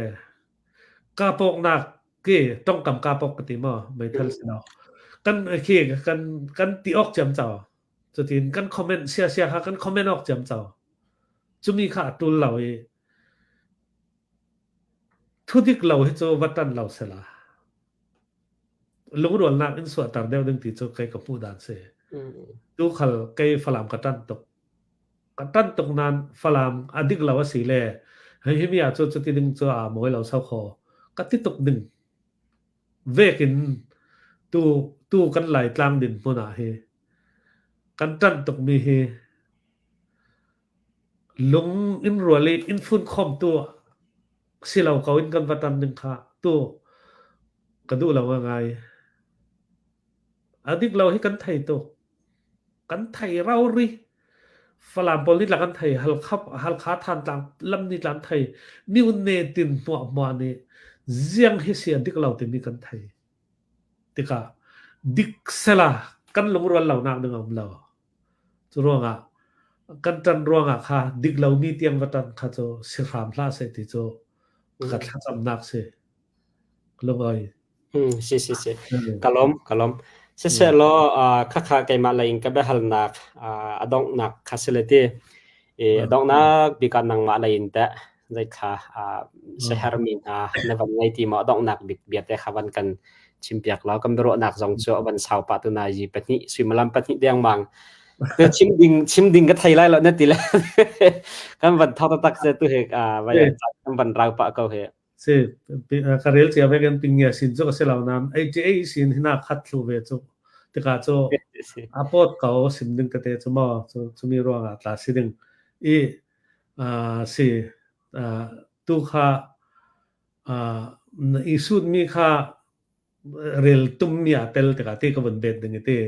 kapawknak khi tongkam kapawk ka ti maw meithal si lo. Kan khi kan kan ti awk ciamco. Cutin kan comment siasia kha kan comment awk ciamco. Cumi kha a ṭul lo i thudik lo hi cu va ṭanh lo sela. Lungrualnak in suahter deuh ding ti cu kei ka hmuh dan si. Tu khal kei Falam ka ṭanh tuk. Ka ṭanh tuk nain Falam a dik lo a si le hei mi ah cu cuti ding cu aa mawi lo sau kho. Ka ti tuk ding. Vek in tu tu kan Laitlang din hmun ah hi kan ṭanh tukmi hi lung in rual i in funkhawm tu si lo ko in kan va ṭan ding kha tu ka duh lo ngai. A dik lo hi kan thei tuk. Kan thei rori. Falam pawl nih tla kan thei, Halkha Halkha Thantlang lam nih tla an thei. Myone tin hmuahhmuah nih ziang hi si a dik lo timi kan thei. Tikah dik sela kan lungrual lonak ding a um lo. Cu ruangah kan ṭan ruangah kha dik lomi tiang va ṭan kha cu si hram hlah seh ti cu ka thlacamnak si. Lungawi. Si si si. Ka lawm, ka lawm. Siseh law khakha keimah lei in ka biahalnak a donghnak kha si le ti. I a donghnak bik ah nangmah lei in teh zeithla siahermi hna na van ngei ti maw a donghnak bik bia te kha van kan chimpiak law kan biaruahnak zong cu a van sau pah tu nai yi pahnih suimilam pahnih dengmang te chim ding chim ding ka thei lai lo na ti le kan van thawk taktak se tu he vai kan van rau pah ko he. Si ka rel cia ve kan ping ngia sin cu ka si lo nain 88 sin hina khat thlu ve cu tikah cu a pot ko sim ding tete cu maw cu cumi ruangah tla si ding i si tu kha i sutmi kha rel tummi aa tel tikah ti ka vun bet ding i ti.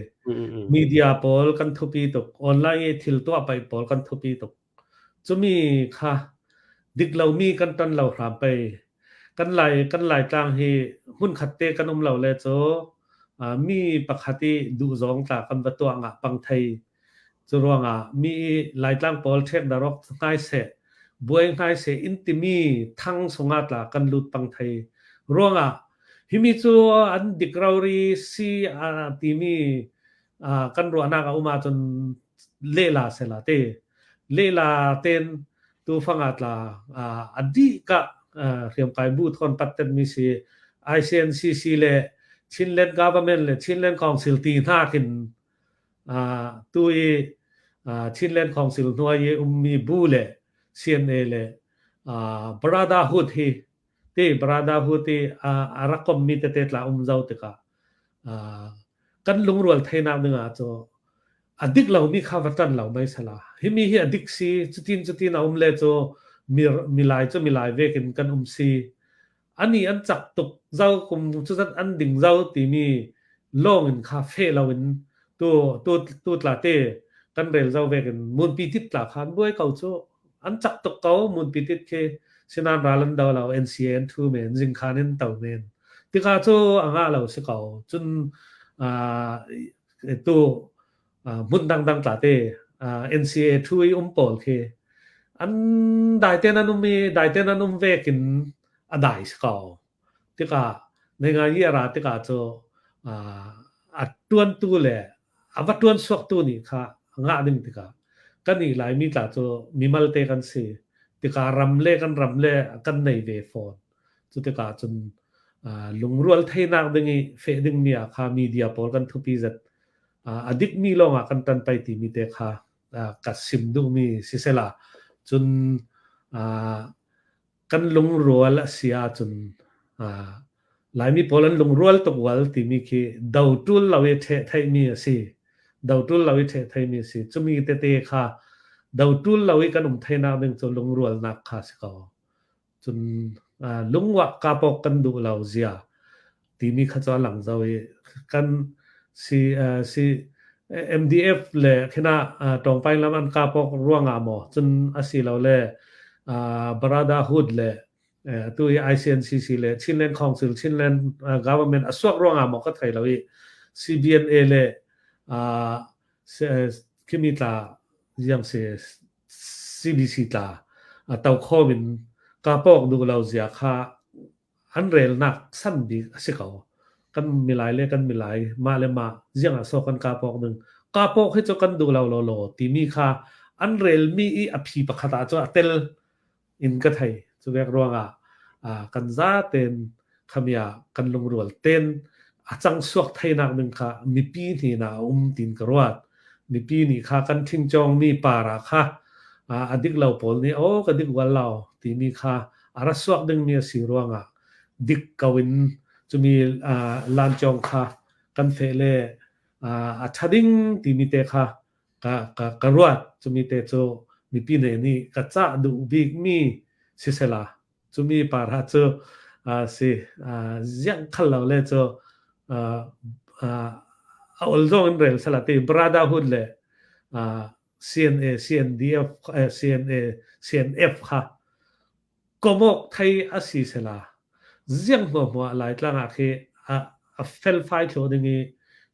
Media pawl kan thupi tuk, online i thil tuah paih pawl kan thupi tuk. Cumi kha dik lomi kan ton lo hram pei. Kan lai kan Laitlang hi hmunkhat te kan um lo le cu mi pakhat i duh zawng tla kan va tuah ngah pang thei. Cu ruangah mi i Laitlang pawl ṭhek darok hngai seh, buai hngai seh in timi thang sungah tla kan lut pang thei. Ruangah himi cu an dik rori si a timi kan ruahnak a um ahcun lehla sela te. Lehla ten tufang ah tla a dih ka hriamkai bu thawn pattet mi si ICNCC le Chinland Government le Chinland Council ti hna khin tu i Chinland Council hnuai i ummi bu le CNA le Brotherhood hi ti Brotherhood i a rak kommi tete tla um zau tikah kan lungrual theinak ding ah cu a dik lomi kha va ṭan lo mai sala. Himi hi a dik si, cutin cutin a um le cu milai cu milai vekin kan um si. Ani an cak tuk zau kum cuzat an ding zau timi lawng in kha fe loin tu tu tu tla te kan rel zau vekin munpi tit tla kha an buai ko cu. An cak tuk ko munpi tit khi sinan ral an do lo NCA an thu men zingkhan in to men. Tika cu a ngah lo si ko. Cun tu hmun dangdang tla te NCA thu i um pawl khi an dai ten an um i dai ten an um vekin a dai si ko. Tikah nei ngai i a ra tikah cu a tuantu le a va tuan suaktu nih kha ngah ding tikah kan i Laimi tla cu mimal te kan si. Tikah ram le kan ram le kan nei ve fawn. Cu tikah cun lungrual theinak ding i feh dingmi ah kha media pawl kan thupi zat a dikmi lawngah kan ṭanpai timi te kha ka sim duhmi sisela cun kan lungrual a si ahcun Laimi pawl an lungrual tuk ual timi khi do ṭul lo i ṭheh theihmi a si. Do ṭul lo i ṭheh theihmi a si. Cumi tete kha do ṭul lo i kan um theinak ding cu lungrualnak kha si ko. Cun lungwah kapawk kan duh lo zia timi kha cu a lang zau i kan si si MDF le khina tawngpai lam an kapawk ruangah maw cun asi lo le Brotherhood le atu i ICNCC le Chinland Council Chinland Government a suak ruangah maw ka thei lo i CBNA le khimi tla ziang si CBC tla to khom in kapawk duh lo zia kha an relnak san bik a si ko. Kan milai le kan milai mah le mah ziang ah so kan kapawk ding. Kapawk hi cu kan duh lo lo lo timi kha an relmi i a phi pakhat ah cu a tel in ka thei. Cu vek ruangah kan zaten khamia kan lungrual ten a cang suak theinak ding kha mipi hnen ah a um tin ka ruat. Mipi nih kha kan ṭhingcawng mi para kha a dik lo pawl nih aw ka dik wal lo timi kha a ra suak dingmi a si ruangah dik ko in cumi lancawng kha kan feh le a ṭha ding timi te kha ka, ka, ka ruat. Cumi te cu mipi ne nih ka cah duh bikmi sisela cumi para cu si ziang khal lo le cu a ol zong in rel sala ti brotherhood le CNA CNDF CNA CNF kha komok thei a si sela ziang hmuah hmuah Laitlang ah khi a felfai thlo ding i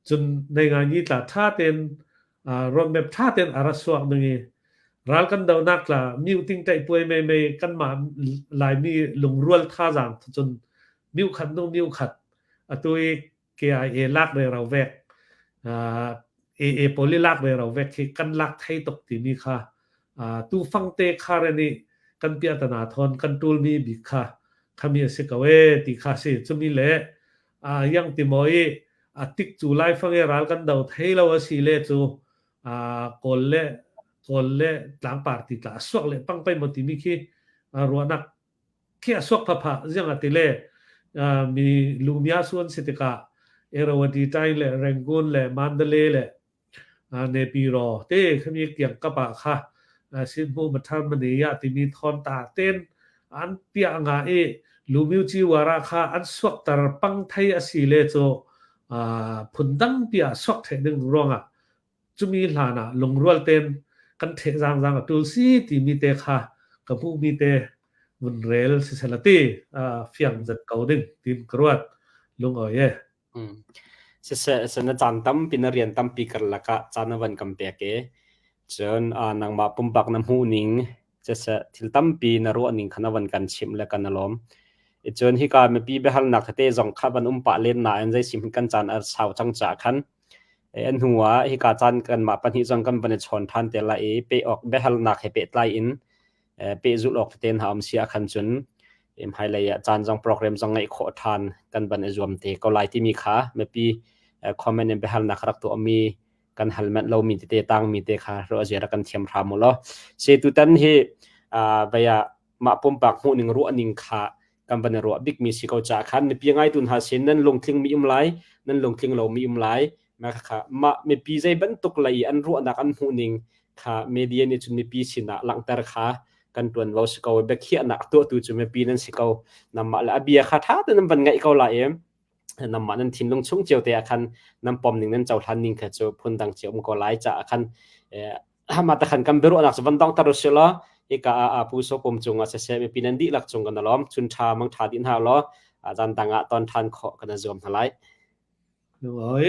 cun nei ngai ni tla tha ten roadmap tha ten a ra suak ding i ral kan donak tla miu ting tai puai mei mei kan mah Laimi lungrual thazaang cun miu khat nu miu khat atu i KIA lak re ro vek AA pawl i lak re ro vek khi kan lak thei tuk timi kha tu fang te kha re nih kan piahtana thawn kan ṭulmi bik kha khami a si ko e ti kha si cumi le yang ti maw i a tik cu lai fang i ral kan do thei lo a si le cu kawl le kawl le tlangpar ti tla suak le pang pai maw timi khi ruahnak khi a suak phapha ziang a ti le mi lumia su an si tikah Irrawaddy Tai le Rangoon le Mandalay le Nepiro te khami kiang kap ah kha sinhmu mathar mani ya timi thon ta ten an piah nga i lumiu chi wara kha an suaktar pang thei a si le cu phundang pia suak the ding ruangah cumi hlan ah lungrual ten kan the zangzang a tul si timi te kha ka hmuhmi te vun rel siselati fiang zat ko ding tin ka ruat lung oi e. Siseh, na caan tampi na rian tampi karlak ah caan na van kan pek i cun nangmah pumpak na hmuhning siseh thil tampi na ruahning kha na van kan chimh le kan i lawm. Cun hika mipi biahalnak tete zong kha van um pah len nain zeisim kan caan a sau cang caah khan an hnu ah hika caan kanmah pahnih zong kan van i chawn ṭhan te lai i peh awk biahalnak he pehtlai in pehzulh awk tete hna um si ahkhan cun hmailei ah caan zong program zong ngeih khawh ṭhan kan van i zuam te ko lai timi kha mipi comment in biahalnak rak tuahmi kan hal manh lomi tete tangmi te kha ruah zia rak kan thiam hram u law se tutan hi vaya mah pumpak hmuhning ruahning kha kan van i ruah bikmi si ko caah khan mipi ngaitu hna sin nan lungtling mi um lai nan lungtling lo mi um lai kha mah mipi zei bantuk lei an ruahnak an hmuhning kha media nih cun mipi sinah langhter kha kan ṭuanvo si ko biakhiahnak tuahtu cu mipi nan si ko namah le a bia kha ṭha tein nan van ngaih ko lai i namah nan thinlung chung cio te ah khan nan pom ning nan cohlan ning kha cu phundang cio um ko lai caah khan mah ta khan kan biaruahnak cu van dongter usih law hika ah Pu Sopum cungah siseh mipi nan dihlak cung kan i lawm chun ṭha mang ṭha dih hna law zan dang ah ton ṭhan khawh kan i zuam hna lai. Oi.